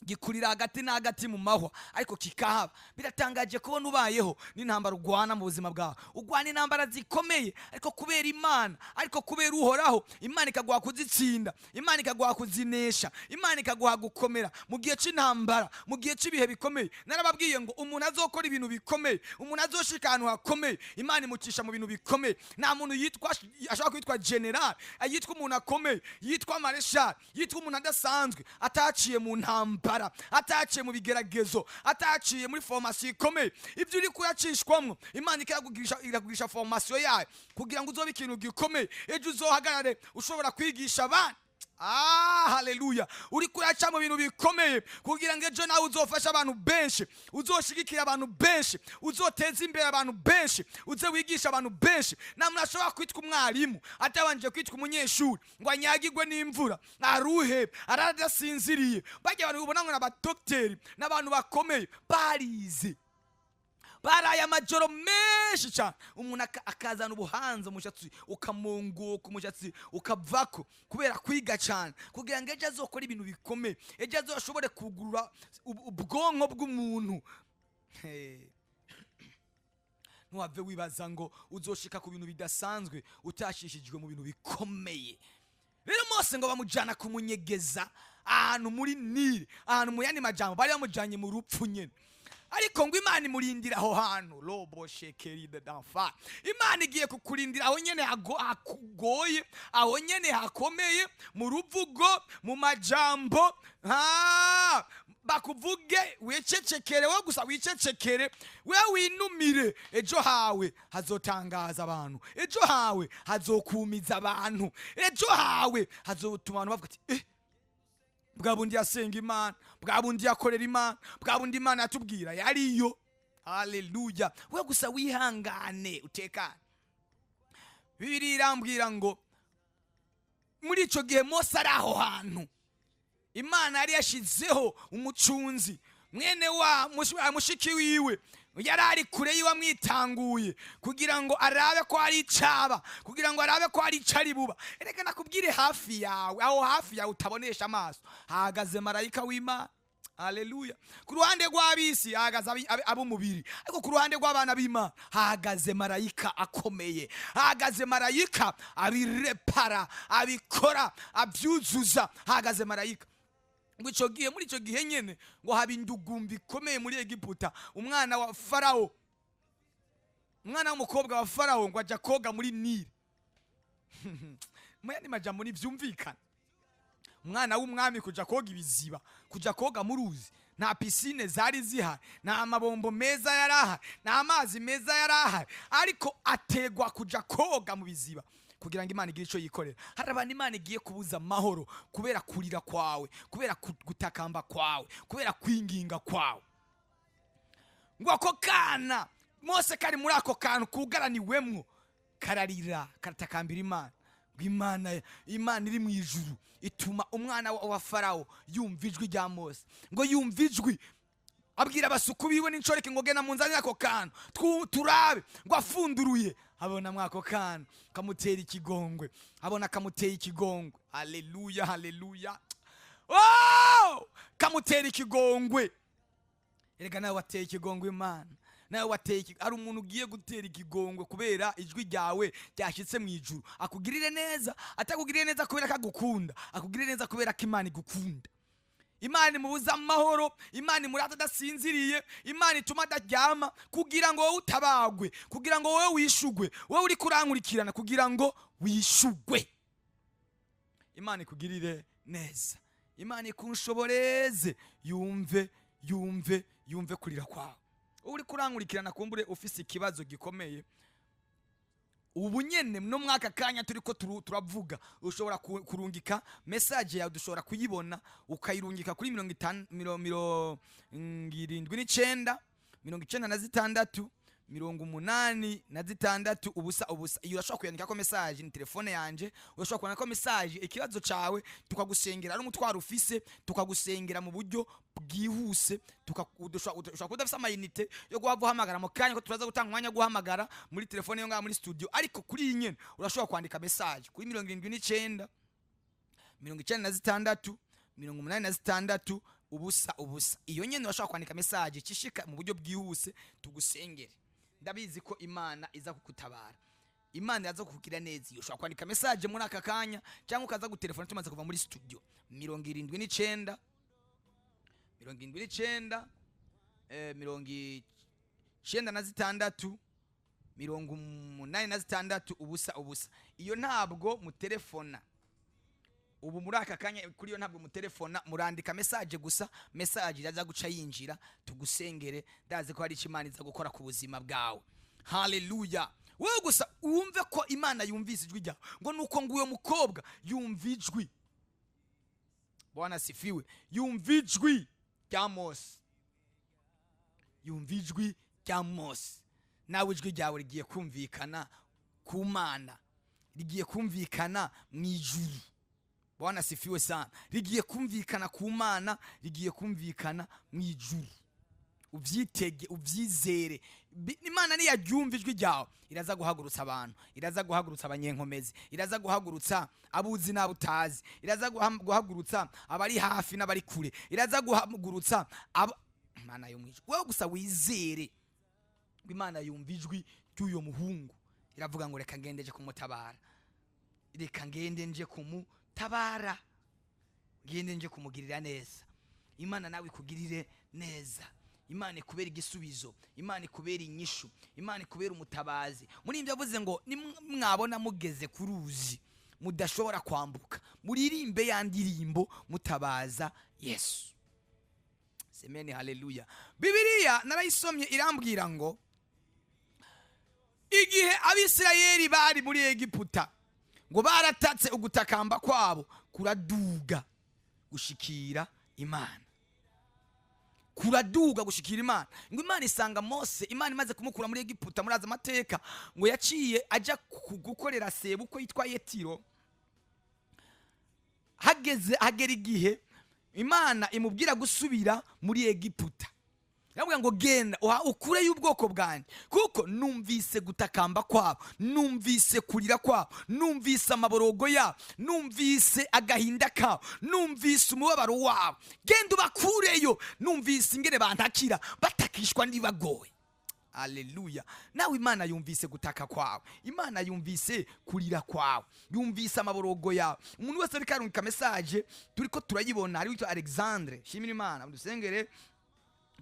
gikurira hagati na hagati mu mahwa, ariko kikahaba. Biratangaje kubona ubayeho n'intambara urwana mu buzima bwawe, urwana intambara zikomeye, ariko kubera Imana, ariko kubera Uhoraho, Imana ikaguha kuzitsinda, Imana ikaguha kuzinesha, Imana ikaguha gukomera mu gihe cy'intambara, mu gihe cy'ibihe bikomeye. Narababwiye ngo umuntu azokora ibintu bikomeye, umuntu azoshika ahantu hakomeye, Imana imucisha mu bintu bikomeye. Nta muntu yitwa ashobora kwitwa general, yitwa umuntu akomeye, yitwa mareshal, yitwa umuntu adasanzwe, ataciye mu ntambara, ataciye mu bigeragezo, ataciye muri formation ikomeye. Ibyo uri kuyacishwamwo, Imana irakugurisha formation yayo kugira ngo uzobe ikintu gikomeye, ejo uzohagarare ushobora kwigisha abandi. Ah, haleluya! Uri kuraca mu bintu bikomeye kugira ngo ejo nawe uzofashe abantu benshi, uzoshigikira abantu benshi, uzoteza imbere abantu benshi, uze wigisha abantu benshi. Nta muntu ashobora kwitwa umwarimu atabanje kwitwa umunyeshuri, ngo anyagirwe n'imvura, aruhe, aradasinziriye. Bajya abantu ubona ngo ni abadogiteri n'abantu bakomeye, barize, baraye amajoro menshi cyane. Umuntu akazana ubuhanza, umushatsi ukamunguka, umushatsi ukavako kubera kwiga cyane, kugira ngo ejo azokore ibintu bikomeye, ejo azoshobore kugurura ubwonko bw'umuntu. Hey. Ntiwave wibaza ngo uzoshika ku bintu bidasanzwe utashishijwe mu bintu bikomeye. Rero Mose ngo bamujyana kumunyegeza ahantu muri Nili, ahantu mu yandi majambo bari bamujyanye mu rupfu nyine, ariko ngo Imana imurindira aho hantu. Robo shekeri de danfa, Imana igiye kukurindira aho nyene hakugoye, aho nyene hakomeye, mu ruvugo, mu majambo, ha bakuvuge, wicecekere. We gusa wicecekere, we winumire. Ejo hawe hazotangaza abantu, ejo hawe hazokumiza abantu, ejo hawe hazotuma abantu bavuga ati: "Eh, bwa bundi yasenga Imana, bwa bundi yakorera Imana, bwa bundi Imana yatubwira yariyo." Haleluya! We gusa wihangane, utekane. Bibiliya irambwira ngo muri ico gihe Mose ari aho hantu, Imana yari yashizeho umucunzi, mwene wa mushiki wiwe, yari ari kure yiwe amwitanguye, kugira ngo arabe ko hari icaba, kugira ngo arabe ko hari ico ari buba. Erega nakubwire, hafi yawe, aho hafi yawe utabonesha amaso, hahagaze marayika w'Imana. Haleluya! Ku ruhande rw'abiwe. rw'abisi hahagaze ab'umubiri, ariko ku ruhande rw'abana b'Imana hahagaze marayika akomeye, hahagaze marayika abirepara, abikora, abyuzuza. Hahagaze marayika. Ngo icyo gihe, muri icyo gihe nyene, ngo haba indugumbi ikomeye muri Egiputa. Umwana wa Farawo, umwana w'umukobwa wa Farawo, ngo ajya koga muri Nili. Mu yandi majambo, ntivyumvikana umwana w'umwami kuja koga ibiziba, kuja koga mu ruzi. Nta piscine zari zihari, nta mabombo meza yari ahari, nta mazi meza yari ahari, ariko ategwa kuja koga mu biziba kugira ngo Imana igire icyo yikorera. Hari abantu Imana igiye kubuza amahoro kubera kurira kwawe, kubera gutakamba kwawe, kubera kwinginga kwawe. Ngo ako kana Mose kari muri ako kantu kugaraniwemwo, kararira, karatakambira Imana. Ngo Imana iri mu ijuru ituma umwana wa Farawo yumva ijwi rya Mose. Ngo yumva ijwi, abwira abasuku biwe n'inshoreke ngo: "Genda munzanire ako kantu turabe." Ngo afunduruye, abona mwako kantu kamutera ikigongwe, abona kamuteye ikigongwe. Haleluya, haleluya! Oh! Kamutera ikigongwe. Erega nawe wateye ikigongwe Imana, nawe wateye hari umuntu ugiye gutera ikigongwe kubera ijwi ryawe ryashyitse mu ijuru, akugirire neza. Atakugiriye neza kubera ko agukunda, akugirire neza kubera ko Imana igukunda. Imana imubuza amahoro, Imana imurata adasinziriye, Imana ituma adaryama kugira ngo wowe utabagwe, kugira ngo wowe wishugwe, wowe uri kurankurikirana, kugira ngo wishugwe. Imana ikugirire neza, Imana ikunshoboreze, yumve, yumve, yumve kurira kwawe. Wowe uri kurankurikirana, kumbure ufise ikibazo gikomeye, ubu nyene no mwaka kanya turiko turavuga, ushobora kurungika message yawe, dushobora kuyibona, ukayirungika kuri 50, 79, 96, 86, 0, 0. Iyo urashobora kuyandikako message, ni telefone yanje. Urashobora kwandikako message, ikibazo cawe, tukagusengera. Ari umutwaro ufise, tukagusengera mu buryo bwihuse. Ushobora kuba udafise amayinite yo guhava uhamagara mu kanya, ko turaza gutanga umwanya wo guhamagara muri telefone yo ngaha muri studio, ariko kuri iyi nyene urashobora kwandika message kuri 79, 96, 86, 0, 0. Iyo nyene urashobora kwandika message cishika mu buryo bwihuse, tugusengere. Ndabizi ko Imana iza kukutabara, Imana iraza kukugira neza. Iyo ushobora kwandika message muri aka kanya, cyangwa ukaza gutelefona tumaze kuva muri studio. 79, 79, 96, 86, 0, 0. Iyo ntabwo mutelefona ubu muri aka kanya, kuri iyo ntabwo mutelefona, murandika message gusa. Message iraza guca yinjira, tugusengere. Ndazi ko hari icyo Imana iza gukora ku buzima bwawe. Haleluya! Wowe gusa wumve ko Imana yumvise ijwi ryawe. Ngo nuko ngo uyo mukobwa yumva ijwi, Bwana sifiwe, yumva ijwi rya Mose, yumva ijwi rya Mose. Nawe ijwi ryawe rigiye kumvikana ku Mana, rigiye kumvikana mu ijuru. Bwana sifiwe sana! Rigiye kumvikana ku Mana, rigiye kumvikana mu ijuru. Ubyitege, ubyizere. Imana niyaryumva ijwi ryawe, iraza guhagurutsa abantu, iraza guhagurutsa abanyenkomezi, iraza guhagurutsa abuzi n'abo utazi, iraza guhagurutsa abari hafi n'abari kure, iraza guhagurutsa abo. Imana yo mu ijuru, wowe gusa wizere ngo Imana yumva ijwi ry'uyo muhungu, iravuga ngo: "Reka ngende nje kumutabara, reka ngende nje kumutabara, ngende nje kumugirira neza." Imana nawe ikugirire neza, Imana ikubera igisubizo, Imana ikubera inyishu, Imana ikubera umutabazi. Muri ibyo yavuze ngo: "Nimwabona mugeze ku ruzi mudashobora kwambuka, muririmbe ya ndirimbo mutabaza Yesu." Semeni haleluya! Bibiliya narayisomye, irambwira ngo igihe Abisirayeli bari muri Egiputa, ngo baratatse, ugutakamba kwabo kuraduga gushikira Imana, kuraduga gushikira Imana. Ngo Imana isanga Mose. Imana imaze kumukura muri Egiputa, murazi amateka, ngo yaciye ajya gukorera sebukwe yitwa Yetiro. Hageze, hagera igihe Imana imubwira gusubira muri Egiputa. Yamubwira ngo genda ukureyo ubwoko bwanjye, kuko numvise gutakamba kwabo, numvise kurira kwabo, numvise amaborogo yabo, numvise agahinda kabo, numvise umubabaro wabo. Genda ubakureyo, numvise ingene bantakira, batakishwa n'ibagoye. Aleluya! Nawe Imana yumvise gutaka kwawe, Imana yumvise kurira kwawe, yumvise amaborogo yawe. Umuntu wese ariko arungika message, turiko turayibona. Hari witwa Alexandre: "Shimira Imana, dusengere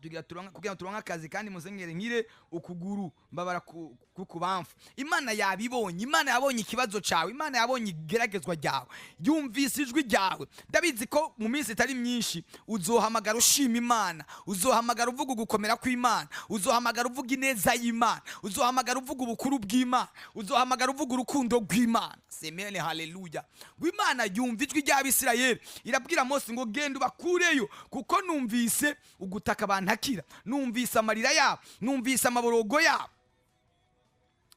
tugira kugira ngo turonke akazi, kandi musengere nkire ukuguru mbabara ku kubamfu." Imana yabibonye, Imana yabonye ikibazo cawe, Imana yabonye igeragezwa ryawe, yumvise ijwi ryawe. Ndabizi ko mu minsi itari myinshi uzohamagara ushima Imana, uzohamagara uvuga ugukomera kw'Imana, uzohamagara uvuga ineza y'Imana, uzohamagara uvuga ubukuru bw'Imana, uzohamagara uvuga urukundo rw'Imana. Semene haleluya! Ngo Imana yumva ijwi ry'Abisirayeli, irabwira Mose ngo genda ubakureyo, kuko numvise ugutaka bantakira, numvise amarira yabo, numvise amaborogo yabo.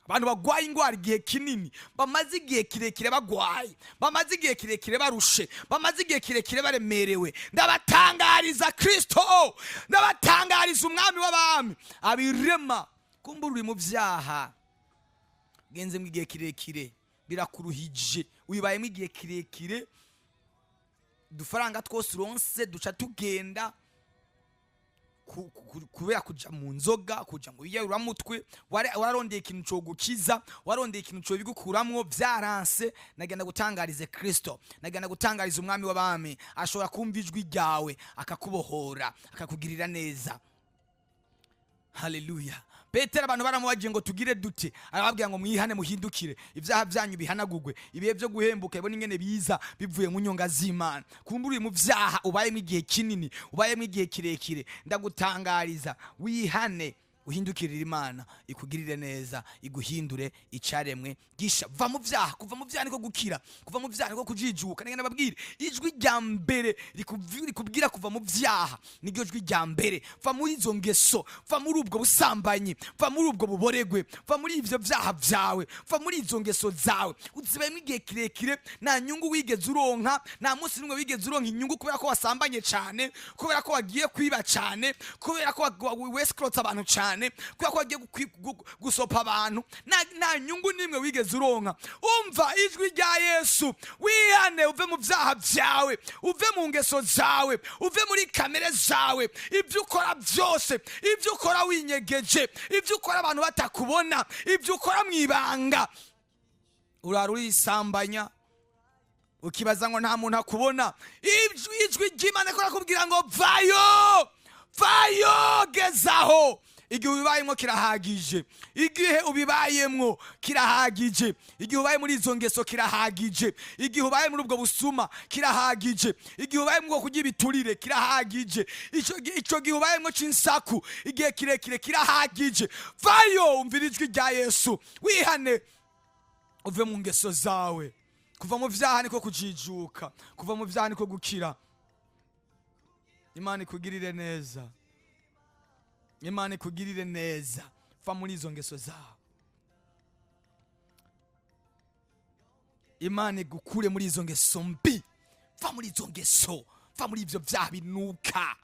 Abantu bagwaye ingwara igihe kinini, bamaze igihe kirekire bagwaye, bamaze igihe kirekire barushe, bamaze igihe kirekire baremerewe, ndabatangariza Kristo, ndabatangariza Umwami w'abami abirema. Kumbura uri mu byaha ugenzemo igihe kirekire, birakuruhije, wibayemo igihe kirekire, udufaranga twose uronse duca tugenda kubera kuja mu nzoga, kuja mu biyayuramutwe. Wararondeye ikintu cogukiza, warondeye ikintu cobigukuramwo, vyaranse. Nagenda gutangarize Kristo, nagenda gutangariza Umwami w'abami. Ashobora kumva ijwi ryawe, akakubohora, akakugirira neza. Haleluya! Petero, abantu baramubagiye ngo tugire dute? Arababwira ngo mwihane, muhindukire, ibyaha byanyu bihanagurwe, ibihe byo guhembuka ibone ingene biza bivuye mu nyonga z'Imana. Kumbura uri mu byaha ubayemo igihe kinini, ubayemo igihe kirekire, ndagutangariza wihane, uhindukirire Imana, ikugirire neza, iguhindure icaremwe gisha. Va mu byaha. Kuva mu byaha niko gukira, kuva mu byaha niko kujijuka. Nigenda nababwire, ijwi rya mbere rikubwira kuva mu byaha niryo jwi rya mbere. Va muri izo ngeso, va muri ubwo busambanyi, va muri ubwo buboregwe, va muri ivyo byaha vyawe, va muri izo ngeso zawe uzibayemo igihe kirekire. Nta nyungu wigeze uronka, nta munsi n'umwe wigeze uronka inyungu kubera ko wasambanye cane, kubera ko wagiye kwiba cane, kubera ko wescrotse abantu cane, kubera ko wagiye gusopa abantu. Nta nyungu n'imwe wigeze uronka. Umva ijwi rya Yesu, wihane, uve mu byaha byawe, uve mu ngeso zawe, uve muri kamere zawe. Ibyo ukora byose, ibyo ukora winyegeje, ibyo ukora abantu batakubona, ibyo ukora mu ibanga, urara urisambanya ukibaza ngo nta muntu akubona. Ijwi ry'Imana ko rakubwira ngo vayo, vayo, gezaho. Igihe ubibayemo kirahagije, igihe ubibayemwo kirahagije, igihe ubaye muri izo ngeso kirahagije, igihe ubaye muri ubwo busuma kirahagije, igihe ubaye mu bwo kurya ibiturire kirahagije, ico gihe ubayemwo c'insaku igihe kirekire kirahagije. Vayo, umvira ijwi rya Yesu, wihane, uve mu ngeso zawe. Kuva mu vyaha niko kujijuka, kuva mu vyaha niko gukira. Imana ikugirire neza, Imana ikugirire neza. Va muri izo ngeso zawe, Imana igukure muri izo ngeso mbi. Va muri izo ngeso, va muri ivyo vyaha binuka,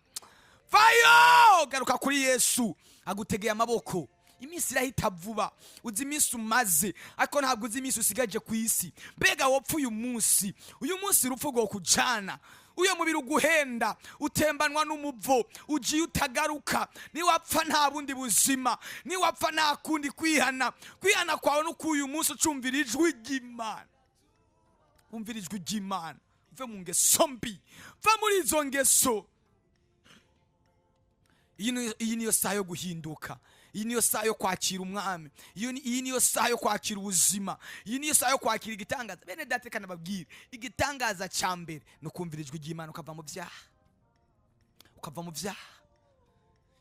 vayo, garuka kuri Yesu, agutegeye amaboko. Iminsi irahita vuba. Uzi iminsi umaze, ariko ntabwo uzi iminsi usigaje ku isi. Mbega wopfa uyu munsi, uyu munsi urupfu rwokujana, uyo mubiri uguhenda, utembanwa n'umuvo, ugiye utagaruka. Niwapfa nta bundi buzima, niwapfa nta kundi kwihana. Kwihana kwawe no k'uyu munsi, ucumvira ijwi ry'Imana. Umvira ijwi ry'Imana, uve mu ngeso mbi, va muri izo ngeso. Iyi niyo saha yo guhinduka, iyi niyo saha yo kwakira Umwami, iyi niyo saha yo kwakira ubuzima, iyi niyo saha yo kwakira igitangaza. Bene data, reka nababwire, igitangaza cya mbere ni ukumvira ijwi ry'Imana, ukava mu byaha, ukava mu byaha.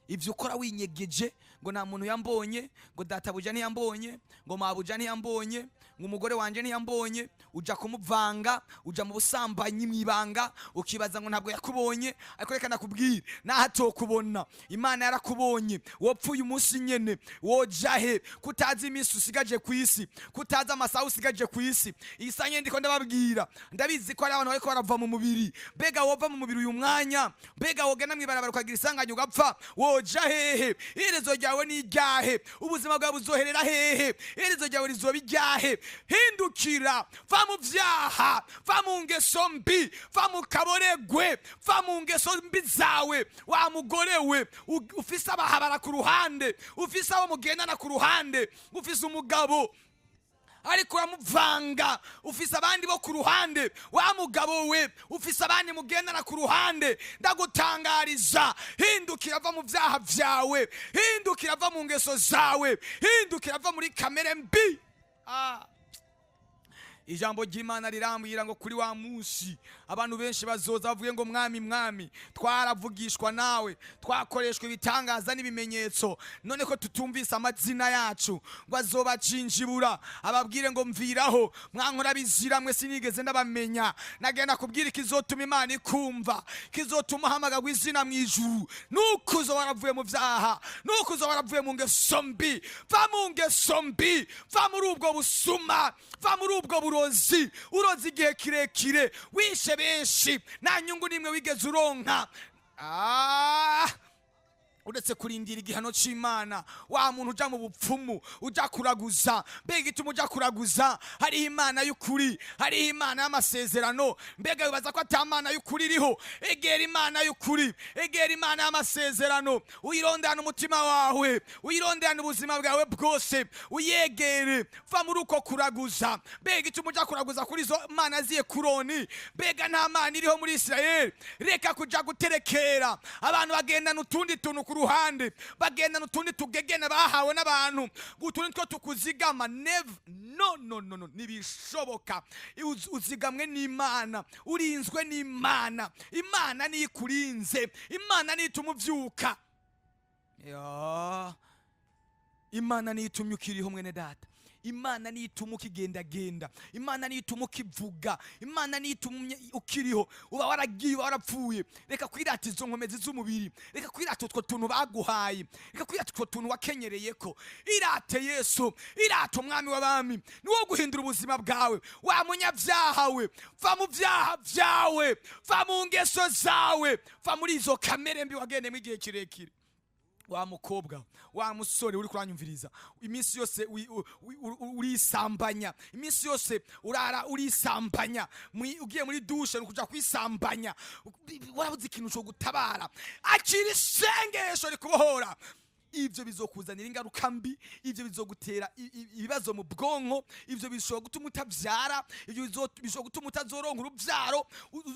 Ibyo ukora winyegeje ngo nta muntu yambonye, ngo databuja ntiyambonye, ngo mabuja ntiyambonye, ngo umugore wanje ntiyambonye, uja kumuvanga, uja mu busambanyi mu ibanga, ukibaza ngo ntabwo yakubonye. Ariko reka nakubwire, naho atokubona, Imana yarakubonye. Wopfuye umunsi nyene, woja he kutazi iminsi usigaje ku isi, kutazi amasaha usigaje ku isi? Iyi saa nyene ndiko ndababwira, ndabizi ko hari abantu bariko barava mu mubiri. Mbega wova mu mubiri uyu mwanya? Mbega wogenda mw'ibarabara ukagira isanganya ugapfa? Woja Uzoja hehe? Iherezo ryawe ni iryahe? Ubuzima bwawe buzoherera hehe? Iherezo ryawe rizoba iryahe? Hindukira, va mu vyaha, va mu ngeso mbi, va mu kaboregwe, va mu ngeso mbi zawe. Wa mugore we ufise abahabara ku ruhande, ufise abo mugendana ku ruhande, ufise umugabo ariko uramuvanga, ufise abandi bo ku ruhande. Wa mugabo we ufise abandi mugendana ku ruhande, ndagutangariza, hindukira, va mu vyaha vyawe, hindukira, va mu ngeso zawe, hindukira, va muri kamere mbi. Ijambo ry'Imana rirambwira ngo kuri wa munsi abantu benshi bazoza bavuge ngo: "Mwami, Mwami, twaravugishwa nawe, twakoreshwa ibitangaza n'ibimenyetso, none ko tutumvise amazina yacu?" Ngo azobacinjibura, ababwire ngo: "Mviraho, mwankora bizira mwe, sinigeze ndabamenya." Nagenda kubwira ikizotuma Imana ikumva, kizotuma uhamagagwa izina mu ijuru, nuko uzo waravuye mu vyaha, nuko uzo waravuye mu ngeso mbi. Va mu ngeso mbi, va muri ubwo busuma, va muri ubwo burozi urozi igihe kirekire, wishe benshi, nta nyungu n'imwe wigeze uronka uretse kurindira igihano c'Imana. Wa muntu uja mu bupfumu, uja kuraguza, mbega igituma uja kuraguza? Hariho Imana y'ukuri, hariho Imana y'amasezerano. Mbega wibaza ko ata Mana y'ukuri iriho? Egera Imana y'ukuri, egera Imana y'amasezerano, uyironderane umutima wawe, uyironderane ubuzima bwawe bwose, uyegere. Va muri uko kuraguza. Mbega igituma uja kuraguza kuri izo mana ziye kuroni? Mbega nta Mana iriho muri Isirayeli? Reka kuja guterekera. Abantu bagendana utundi tuntu ku ruhande, bagendana utundi tugegene bahawe n'abantu, utundi two tukuzigama. Never, no, no, no, no, ntibishoboka. Uzigamwe n'Imana, urinzwe n'Imana. Imana niyo ikurinze, Imana niyo ituma uvyuka. Ya. Imana niyo itumye ukiriho, mwene data. Imana niyo ituma ukigendagenda, Imana niyo ituma ukivuga, Imana niyo itumye ukiriho. Uba waragiye, uba warapfuye. Reka kwirata izo nkomezi z'umubiri, reka kwirata utwo tuntu baguhaye, reka kwirata utwo tuntu wakenyereyeko. Irate Yesu, irate Umwami w'abami, niwo guhindura ubuzima bwawe. Wa munyabyaha we, va mu byaha byawe, va mu ngeso zawe, va muri izo kamere mbi wagendemo igihe kirekire. Wa mukobwa, wa musore uri kuranyumviriza, iminsi yose urisambanya, iminsi yose urara urisambanya, ugiye muri douche ni ukuja kwisambanya, warabuze ikintu cyo gutabara. Akira isengesho rikubohora. Ivyo bizokuzanira ingaruka mbi, ivyo bizogutera ibibazo mu bwonko, ivyo bishobora gutuma utavyara, ivyo bishobora gutuma utazoronka uruvyaro,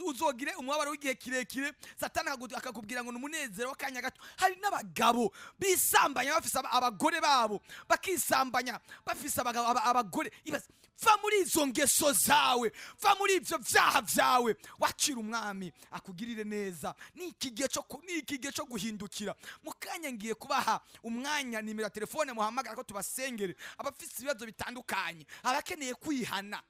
uzogire umubabaro w'igihe kirekire. Satani akakubwira ngo ni umunezero w'akanya gato. Hari n'abagabo bisambanya bafise abagore babo, bakisambanya bafise abagabo, abagore. Ibaze. Va muri izo ngeso zawe, va muri ivyo vyaha vyawe, wakira Umwami akugirire neza. Ni iki gihe cyo guhindukira. Mu kanya ngiye kubaha umwanya, nimero ya telefone muhamagara ko tubasengere, abafise ibibazo bitandukanye, abakeneye kwihana.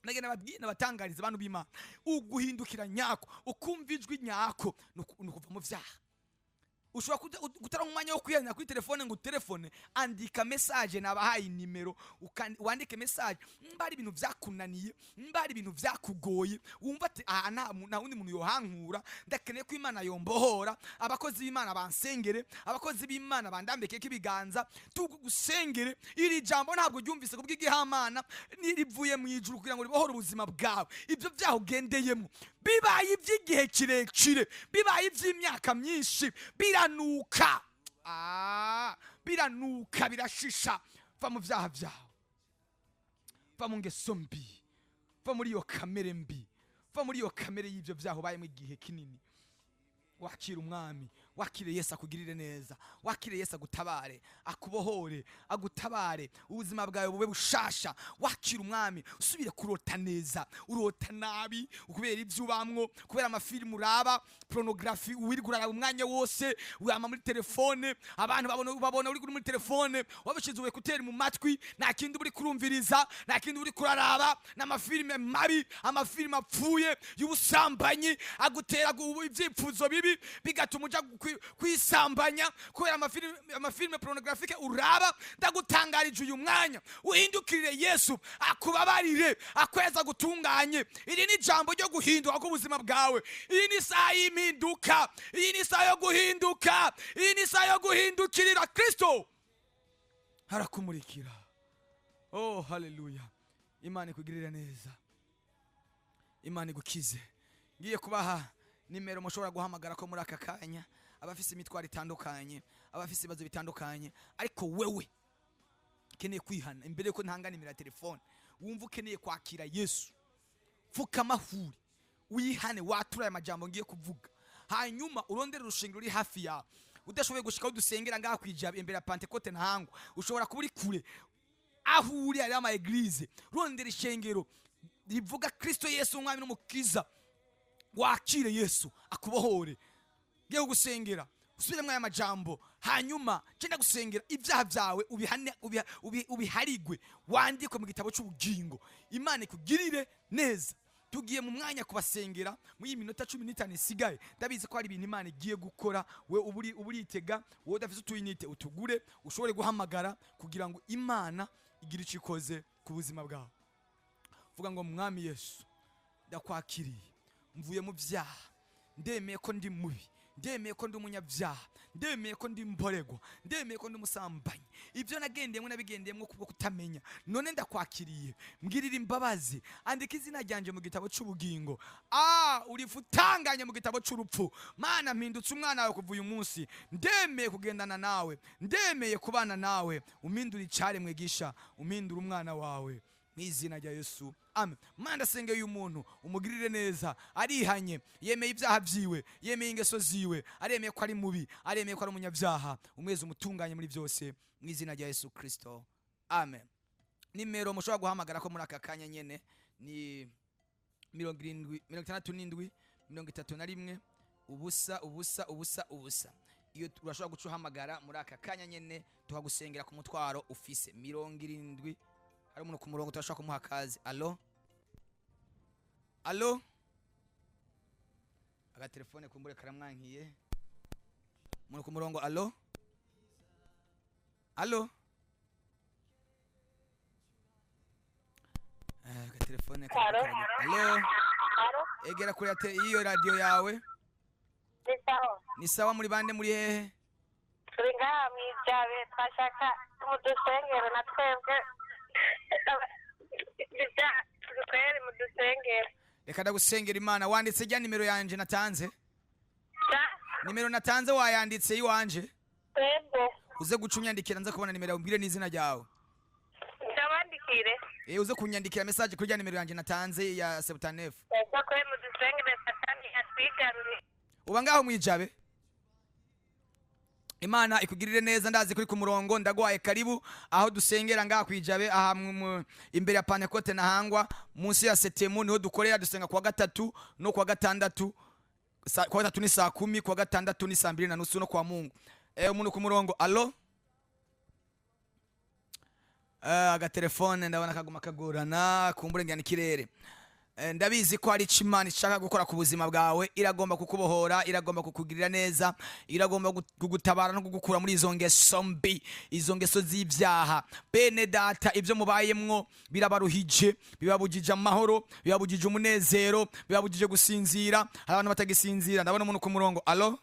Nagenda babwire, nabatangariza, abantu b'Imana, uguhindukira nyako, ukumva ijwi nyako, ni ukuva mu vyaha. Ushobora gutara umwanya wo kwihanira kuri telefone ngo utelefone, andika message, nabahaye nimero, wandike message. Mba hari ibintu vyakunaniye, mba hari ibintu vyakugoye, wumva ati: "Aha nta wundi muntu yohankura, ndakeneye ko Imana yombohora, abakozi b'Imana bansengere, abakozi b'Imana bandambikeko ibiganza, tugusengere." Iri jambo ntabwo ryumvise kubw'igihamana, rivuye mu ijuru kugira ngo ribohore ubuzima bwawe. Ibyo byaho ugendeyemo bibaye iby'igihe kirekire, bibaye iby'imyaka myinshi, biranuka. Biranuka, birashisha. Va mu byaha byawe, va mu ngeso mbi, va muri iyo kamere mbi, va muri iyo kamere y'ibyo byaha ubayemo igihe kinini. Wakira Umwami, wakire Yesu akugirire neza, wakire Yesu agutabare, akubohore, agutabare, ubuzima bwawe bube bushasha. Wakira Umwami, usubire kurota neza. Urota nabi kubera ibyo ubamwo, kubera amafilimu uraba, pornography wirirwa uraraba umwanya wose, wama muri telefone. Abantu babona uri muri telefone, wabishize écouteurs mu matwi, nta kindi uri kurumviriza, nta kindi uri kuraraba, n'amafilime mabi, amafilime apfuye y'ubusambanyi agutera ibyifuzo bibi, bigatuma uja kwisambanya, kubera amafilime pornographique uraba. Ndagutangarije uyu mwanya, uhindukirire Yesu akubabarire, akweza gutunganye. Iri ni ijambo ryo guhinduka k'ubuzima bwawe. Iyi ni isaha y'impinduka, iyi ni isaha yo guhinduka, iyi ni isaha yo guhindukirira Kristo, arakumurikira. Oh, haleluya! Imana ikugirire neza, Imana igukize. Ngiye kubaha nimero mushobora guhamagara ko muri aka kanya, abafise imitwaro itandukanye, abafise ibibazo bitandukanye. Ariko wewe ukeneye kwihana, imbere yuko ntanga nimero ya telefone, wumva ukeneye kwakira Yesu, pfukama huri wihane, watura aya majambo ngiye kuvuga, hanyuma urondere urushengero ruri hafi yawe. Udashoboye gushika aho dusengera ngaha kwijaba imbere ya Pantekote Ntahangwa, ushobora kuba uri kure. Aho uri hariho ama église, rondera ishengero rivuga Kristo Yesu umwami n'umukiza, wakire Yesu akubohore. Ngiye kugusengera, usubiremo aya majambo, hanyuma genda gusengera ibyaha byawe ubihane, ubiharigwe, wandikwe mu gitabo cy'ubugingo. Imana ikugirire neza. Tugiye mu mwanya kubasengera muri iyi minota 15 isigaye. Ndabizi ko hari ibintu Imana igiye gukora. We uburi uburitega, wowe udafite utuyinite utugure, ushobore guhamagara kugira ngo Imana igire icyo ikoze ku buzima bwawe. Vuga ngo: "Mwami Yesu, ndakwakiriye, mvuye mu byaha, ndemeye ko ndi mubi, ndemeye ko ndi umunyabyaha, ndemeye ko ndi mboregwa, ndemeye ko ndi umusambanyi. Ibyo nagendeyemo nabigendeyemo kubwo kutamenya. None ndakwakiriye, mbwirira imbabazi, andika izina ryanjye mu gitabo cy'ubugingo, urifutanganye mu gitabo cy'urupfu. Mana, mpindutse umwana wawe kuva uyu munsi, ndemeye kugendana nawe, ndemeye kubana nawe, umpindure icyaremwe gisha, umpindure umwana wawe, mu izina rya Yesu, amen." Mana, ndasengeye uyu muntu, umugirire neza. Arihanye, yemeye ibyaha byiwe, yemeye ingeso ziwe, aremeye ko ari mubi, aremeye ko ari umunyabyaha. Umwezi umutunganye muri byose, mu izina rya Yesu Kristo, amen. Nimero mushobora guhamagara ko muri aka kanya nyene ni 70 67 31 0 0 0 0. Iyo urashobora guca uhamagara muri aka kanya nyene, tukagusengera ku mutwaro ufise. 70. Hari umuntu ku murongo, turashobora kumuha akazi. Allo, allo? Agatelefone kumbure karamwankiye. Umuntu ku murongo, allo, allo? Agatelefone Allo? Allo? Alo, Egera kure y'iyo radiyo yawe. Ni sawa. Ni sawa. Muri bande, muri hehe? Turi ngaha mw'ijabe, twashaka mudusengere na twebwe. Twere mudusengere. Reka ndagusengera Imana. Wanditse rya nimero yanje natanze? Sa? Nimero natanze wayanditse iwanje? Twebwe. Uze guca unyandikira, nza kubona nimero yawe, umbwire n'izina ryawe. Ndabandikire. Uze kunyandikira message kuri rya nimero yanje natanze ya 79. Ego, kwe mudusengere, Satani atwigaruriye. Uba ngaho mwijabe. Imana ikugirire neza. Ndazi kuri ku murongo, ndaguhaye karibu aho dusengera ngaha kwijabe, aha imbere ya Pantekote Ntahangwa, munsi ya setemu niho dukorera. Dusenga kuwa gatatu no kuwa gatandatu. Kuwa gatatu ni saa 10, kuwa gatandatu ni saa 2:30 no kwa Mungu. Umuntu ku murongo, allo? Agatelefone ndabona kaguma kagorana, kumbure ngira ikirere. Ndabizi ko hari icyo Imana ishaka gukora ku buzima bwawe. Iragomba kukubohora, iragomba kukugirira neza, iragomba kugutabara no kugukura muri izo ngeso mbi, izo ngeso z'ibyaha. Bene data, ibyo mubayemwo birabaruhije, bibabujije amahoro, bibabujije umunezero, bibabujije gusinzira. Hari abantu batagisinzira. Ndabona umuntu ku murongo, allo?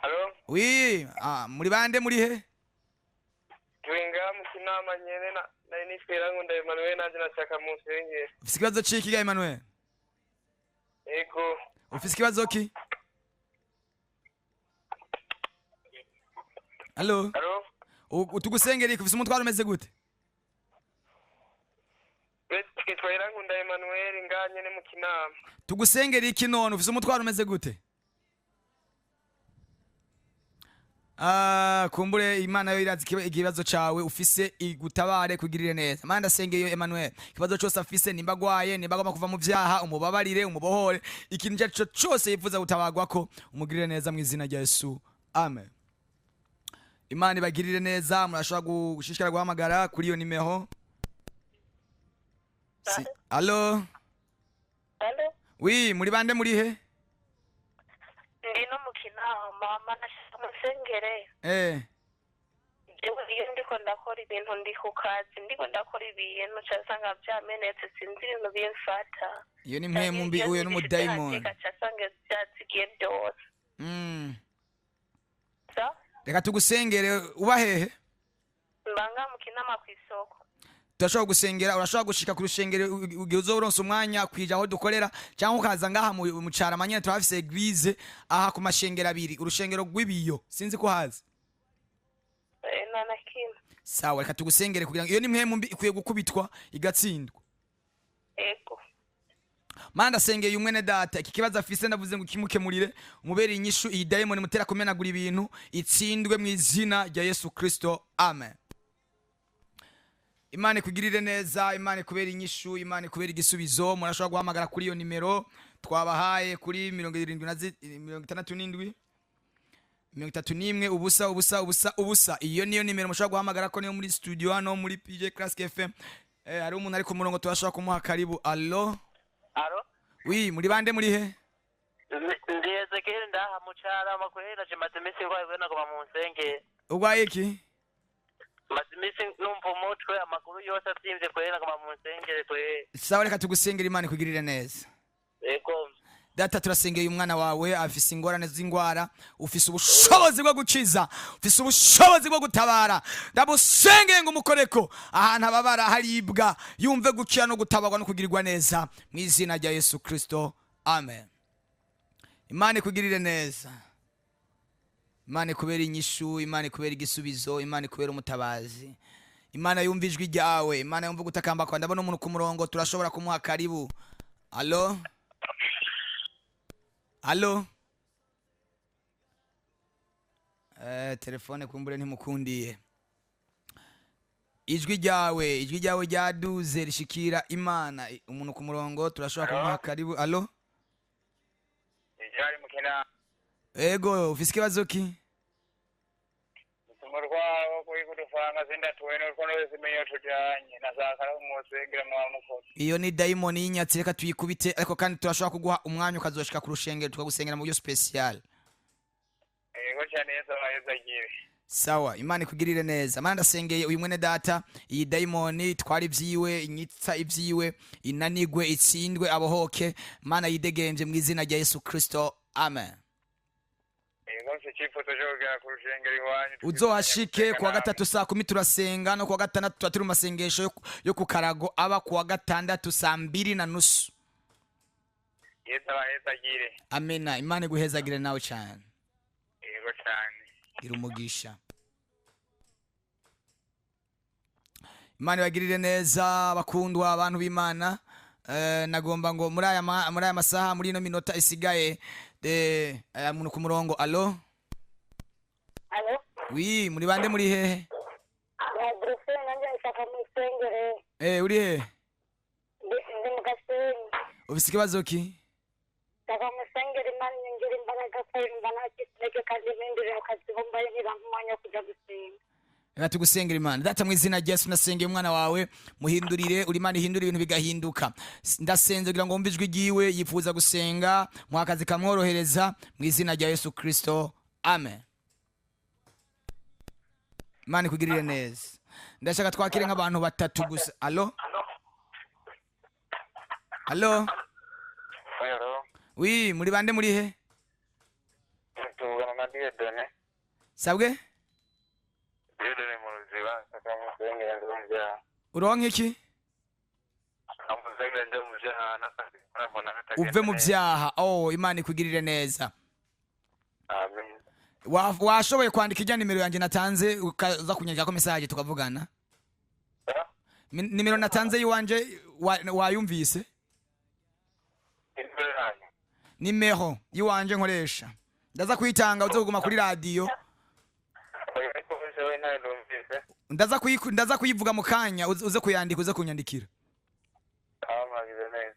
Alo, Oui, muri bande, muri he? Turi ngaha mu Kinama nyene, na nari nitwera ngo nda Emmanuel, nanje nashaka mu nsengero. Ufise ikibazo ciki ga Emmanuel? Ego. Ufise ikibazo ki? Allo? Alo, Tugusengera iki? Ufise umutwaro umeze gute? Twitwera ngo nda Emmanuel ngaha nyene mu Kinama. Tugusengera iki none? Ufise umutwaro umeze gute? Kumbure Imana yo irazi ikibazo cawe ufise, igutabare, kugirire neza. Mana, ndasengeye Emmanuel, ikibazo cyose afise, nimba agwaye, nimba agomba kuva mu vyaha, umubabarire, umubohore. Ikintu icyo ari cyo cyose yifuza gutabagwako, umugirire neza, mu izina rya Yesu, amen. Imana ibagirire neza. Murashobora gushishikara guhamagara kuri iyo nimero. Allo? Alo, Oui, muri bande, muri he? Ndi no mu Kinama, nashaka musengere. Jewe iyo ndiko ndakora ibintu, ndi ku kazi, ndiko ndakora ibintu nca nsanga vyamenetse, sinzi ibintu bimfata. Iyo ni mpwemu mbi, uyo n'umudayimoni. Nca nsanga vyazigiye vyose. Sa? Reka tugusengere. Uba hehe? Mbanga mu Kinama kw'isoko. Turashobora gusengera. Urashobora gushika ku rushengero igihe uzoba uronse umwanya kwija aho dukorera, cyangwa ukaza ngaha mu Carama nyene. Turahafise église aha ku mashengero abiri, urushengero rw'ibiyo, sinzi ko hazi. Nta na kimwe. Sawa, reka tugusengere kugira ngo iyo ni mpwemu mbi ikwiye gukubitwa igatsindwa. Ego. Mana, ndasengeye umwene data iki kibazo afise. Ndavuze ngo kimukemurire, umubere inyishu. Iyi dayimoni mutera kumenagura ibintu itsindwe mu izina rya Yesu Kristo, amen. Imana ikugirire neza, Imana ikubere inyishu, Imana ikubere igisubizo. Murashobora guhamagara kuri iyo nimero twabahaye, kuri 70 na 67 31 0 0 0 0. Iyo niyo nimero mushobora guhamagara ko niyo muri studio hano muri PJ Classic FM. Hari umuntu ari ku murongo, turashobora kumuha karibu. Allo? Allo? Oui, muri bande, muri he? Ndi Ezekiel, ndaha mu Carama. Kwera je maze iminsi ndwaye, kwera nagoma mu nsenge. Urwaye iki? Maze iminsi numva umutwe, amaguru yose avyimvye, kwera nagoma mu nsengere kwera. Sawa, reka tugusengera, Imana ikugirire neza. Yego. Data, turasengeye umwana wawe afise ingorane z'ingwara. Ufise ubushobozi bwo gukiza, ufise ubushobozi bwo gutabara. Ndamusengeye ngo umukoreko ahantu ababara haribwa, yumve gukira no gutabarwa no kugirirwa neza mu izina rya Yesu Kristo, amen. Imana ikugirire neza, Imana ikubere inyishu, Imana ikubere igisubizo, Imana ikubere umutabazi, Imana yumva ijwi ryawe, Imana yumva gutakamba kwawe. Ndabona umuntu ku murongo, turashobora kumuha karibu. Allo, allo? Telefone kumbure ntimukundiye. Ijwi ryawe, ijwi ryawe ryaduze rishikira Imana. Umuntu ku murongo, turashobora kumuha karibu. Allo? Ijari mukina. Ego, ufise ikibazo ki? Umurwaro kuri kudufaranga sindatuwe nuko nzimenye tujanye nasakara umusengera mwamukoze. Iyo ni dayimoni y'inyatsi, reka tuyikubite. Ariko kandi turashobora kuguha umwanya ukazoshika ku rushengero, tukagusengera mu buryo spécial. Yego cyane, Yesu abahezagire. Sawa, Imana ikugirire neza. Mana, ndasengeye uyu mwene data, iyi dayimoni itwara ibyiwe, inyitsa ibyiwe, inanigwe, itsindwe, abohoke. Mana, yidegemvye mu izina rya Yesu Kristo, amen. Yego, mfite icyifuzo cyo kugera ku rushengero iwanyu. Uzohashike kuwa gatatu saa 10, turasenga. No kuwa gatandatu tuba turi mu masengesho yo ku karago, aba kuwa gatandatu saa 2:30. Yesu abahezagire. Amena, Imana iguhezagire nawe cyane. Yego cyane. Gira umugisha, Imana ibagirire neza, bakundwa, abantu b'Imana. Nagomba ngo muri aya masaha, muri ino minota isigaye, aya muntu ku murongo. Allo? Allo? Oui, muri bande, muri hehe? Na Bruxelles, nanjye nshaka musengere. Uri hehe? Ndi mu Gasenyi. Ufise ikibazo ki? Nshaka musengere, Imana inyongere imbaraga, ko mba nacitse kandi mpindurira akazi, ko mbaye ntibanka umwanya wo kujya gusenga. Reka tugusengera. Imana Data, mu izina rya Yesu, nasengeye umwana wawe, muhindurire. Uri Imana ihindura ibintu bigahinduka. Ndasenze kugira ngo wumve ijwi ryiwe, yifuza gusenga, muha akazi kamworohereza mu izina rya Yesu Kristo, amen. Imana ikugirire neza. Ndashaka twakire nk'abantu batatu gusa. Allo, allo? Hello. Oui, muri bande, muri he? Tuvugana na Dieudonné. Sabwe? Dieudonné mu Ruziba, nshaka musengera ndi mu byaha. Uronka iki? Musengera ndi mu byaha n'akazi mbona katagenda Uve mu neza. byaha. Oh, Imana ikugirire neza. Amen. Washoboye kwandika ijya nimero yanjye natanze, ukaza kunyandikako message tukavugana? Ah? Nimero natanze yiwanje wayumvise? Nimero yanyu? Nimero yiwanje nkoresha ndaza kuyitanga, uze kuguma kuri radiyo. Oya, ariko jewe ntayo numvise. Ndaza kuyivuga mu kanya, uze kuyandika, uze kunyandikira. Aho mwagize neza.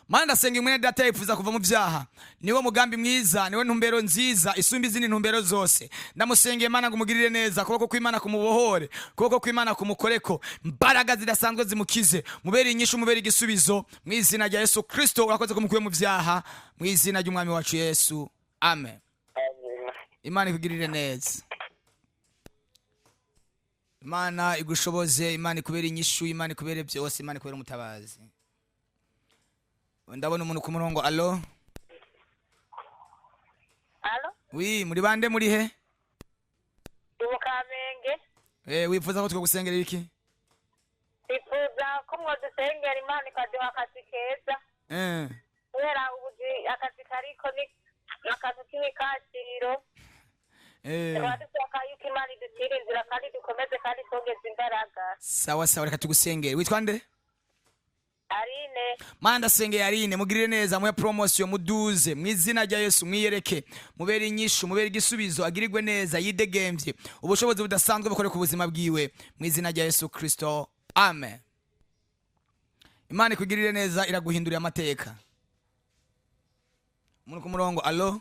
Mana, ndasenga mwene data yifuza kuva mu byaha. Niwo mugambi mwiza, niwe ntumbero nziza isumba izindi ntumbero zose. Ndamusengeye, Mana, ngo umugirire neza, kuboko kw'Imana kumubohore, kuboko kw'Imana kumukoreko, mbaraga zidasanzwe zimukize, mubere inyishu, mubere igisubizo mu izina rya Yesu Kristo. Urakoze ko mukuye mu byaha mu izina ry'umwami wacu Yesu, amen. Amen. Imana ikugirire neza, Imana igushoboze, Imana ikubere inyishu, Imana ikubere byose, Imana ikubere umutabazi. Ndabona umuntu ku murongo. Allo? Allo? Oui, muri bande, muri he? Ndi mu Kamenge. Wifuza ko twagusengera iki? Twifuza ko mwadusengera Imana ikaduha akazi keza, kubera ubuzi akazi kariko ni akazi k'imikaciro. Tukaba dushaka yuko Imana idutira inzira kandi dukomeze kandi twongeze imbaraga. Sawa sawa, reka tugusengere. Witwa nde? Arine. Mana, ndasengeye Arine, mugirire neza, muhe promotion, muduze mu izina rya Yesu, mwiyereke, mubere inyishu, mubere igisubizo, agirirwe neza, yidegemvye, ubushobozi budasanzwe bukore ku buzima bwiwe mu izina rya Yesu Kristo, amen. Imana ikugirire neza, iraguhindurira amateka. Umuntu ku murongo. Allo,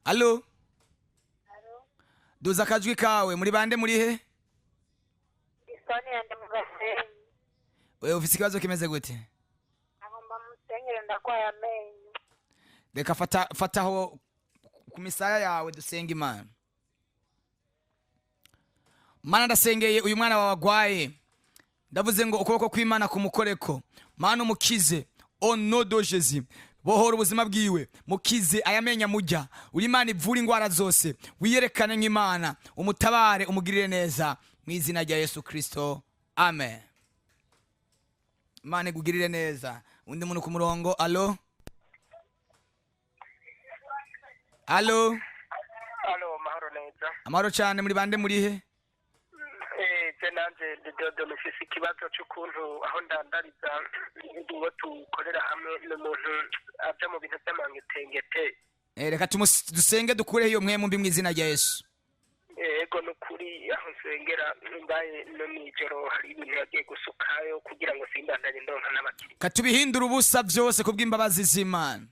allo? Duza akajwi kawe. Muri bande, muri he? Isoni yanjye mu Gasenyi. Wewe ufise ikibazo kimeze gute? Agomba musengere, ndagwaye amenyo. Reka fata, fataho ku misaya yawe, dusenga Imana. Mana, ndasengeye uyu mwana wawe agwaye. Ndavuze ngo ukuboko kw'Imana kumukoreko. Mana, umukize au nom de Jésus. Bohora ubuzima bwiwe, mukize aya menya mujya. Uri Imana ivura indwara zose, wiyerekane nk'Imana, umutabare, umugirire neza mu izina rya Yesu Kristo, amen. Imana igugirire neza. Undi muntu ku murongo. Allo, allo? Allo, mahoro neza. Amahoro cyane. Muri bande, muri he? Je nanje ndi Dodo, nifise ikibazo c'ukuntu aho ndandariza uwo tukorera hamwe n'umuntu aja mu bintu vy'amangetengete. Reka dusenge dukureho iyo mpwemu mbi mu izina rya Yesu. Ego, nukuri aho nsengera mbaye no mw'ijoro hari ibintu yagiye gusukayo kugira ngo simbandanye ndonka n'abakiriya. Katubihindura ubusa byose kubw'imbabazi z'Imana.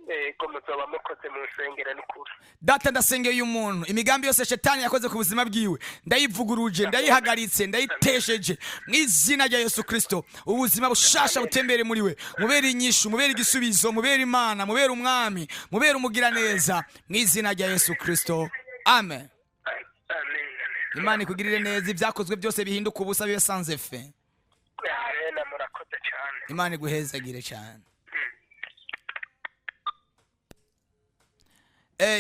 Ego, muzoba mukoze mu nsengero nukuri. Data, ndasengeye uyu muntu. Imigambi yose shetani yakoze ku buzima bwiwe ndayivuguruje, ndayihagaritse, ndayitesheje mu izina rya Yesu Kristo. Ubuzima bushasha butembere muri we, mubere inyishu, mubere igisubizo, mubere Imana, mubere umwami, mubere umugiraneza mu izina rya Yesu Kristo, amen. Amen. Imana ikugirire neza, ibyakozwe byose bihinduka ubusa, bibe sans effet. Amen, murakoze cyane. Imana iguhezagire cyane.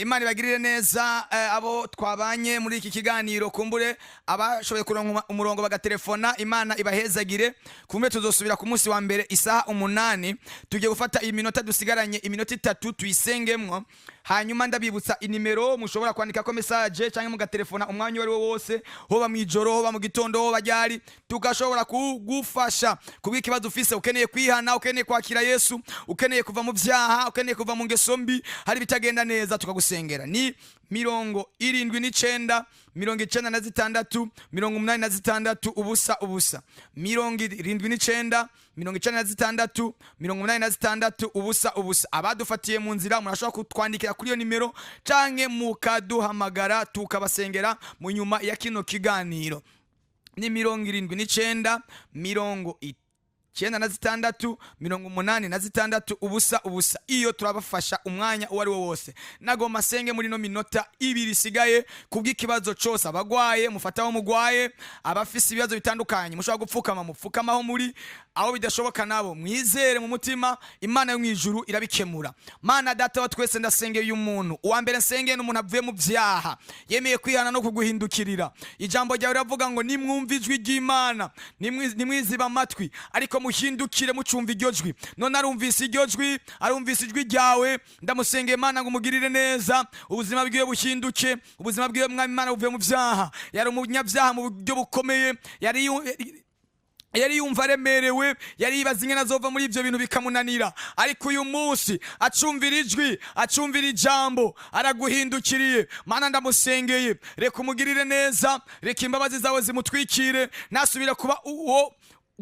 Imana ibagirire neza. Abo twabanye muri iki kiganiro, kumbure abashoboye kuronka umurongo bagatelefona, Imana ibahezagire. Kumbure tuzosubira ku munsi wa mbere isaha 8. Tugiye gufata iminota dusigaranye, iminota 3 tuyisengemwo. Hanyuma ndabibutsa inimero mushobora kwandikako message cyangwa mugatelefona umwanya uwo ari wo wose, hoba mu ijoro, hoba mu gitondo, hoba ryari, tugashobora kugufasha kubw'ikibazo ufise. Ukeneye kwihana, ukeneye kwakira Yesu, ukeneye kuva mu byaha, ukeneye kuva mu ngeso mbi, hari ibitagenda neza, tukagusengera. Ni 79 96 86 0 0, 79 96 86 0 0. Abadufatiye mu nzira murashobora kutwandikira kuri iyo nimero canke mukaduhamagara, tukabasengera mu nyuma ya kino kiganiro. Ni 79 96 86 0 0. Iyo turabafasha umwanya uwo ari wo wose. Nagomba senge muri no minota 2 isigaye kubw'ikibazo cose. Abagwaye mufataho mugwaye, abafise ibibazo bitandukanye mushobora gupfukama, mupfukamaho muri aho. Bidashoboka nabo mwizere mu mutima, Imana yo mwijuru irabikemura. Mana Data wa twese, ndasengeye uyu muntu. Uwa mbere nsengeye n'umuntu avuye mu byaha, yemeye kwihana no kuguhindukirira. Ijambo ryawe riravuga ngo nimwumve ijwi ry'Imana nimwiziba amatwi, ariko muhindukire mucumva iryo jwi. None arumvise iryo jwi, arumvise ijwi ryawe. Ndamusengeye Mana ngo umugirire neza, ubuzima bwiwe buhinduke, ubuzima bwiwe Mwami Imana buvuye mu byaha. Yari umunyabyaha mu buryo bukomeye, yari yumva aremerewe, yari yibaza ingene azova muri ibyo bintu bikamunanira, ariko uyu munsi acumvira ijwi, acumvira ijambo, araguhindukiriye. Mana, ndamusengeye, reka umugirire neza, reka imbabazi zawe zimutwikire, nasubire kuba uwo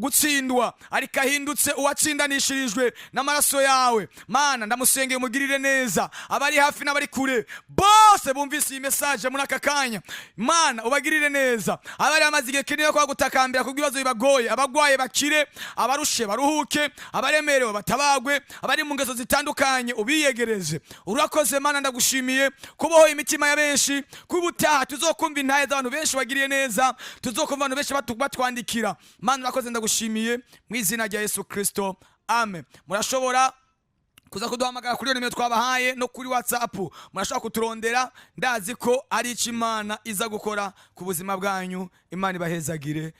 Gutsindwa, ariko ahindutse uwatsindanishirijwe n'amaraso yawe. Mana, ndamusengeye, umugirire neza. Abari hafi n'abari kure bose bumvise iyi message muri aka kanya, Mana, ubagirire neza. Abari bamaze igihe kinini ko gutakambira kubw'ibibazo bibagoye, abagwaye bakire, abarushe baruhuke, abaremerewe batabagwe, abari mu ngeso zitandukanye ubiyegereze. Urakoze Mana, ndagushimiye kubohoye imitima ya benshi. Kubutaha tuzokumva intahe z'abantu benshi bagiriye neza, tuzokumva abantu benshi batwandikira. Mana, urakoze, ndagushimiye mu izina rya Yesu Kristo, amen. Murashobora kuza kuduhamagara kuri iyo nimero twabahaye no kuri WhatsApp murashobora kuturondera. Ndazi ko ari icyo Imana iza gukora ku buzima bwanyu. Imana ibahezagire.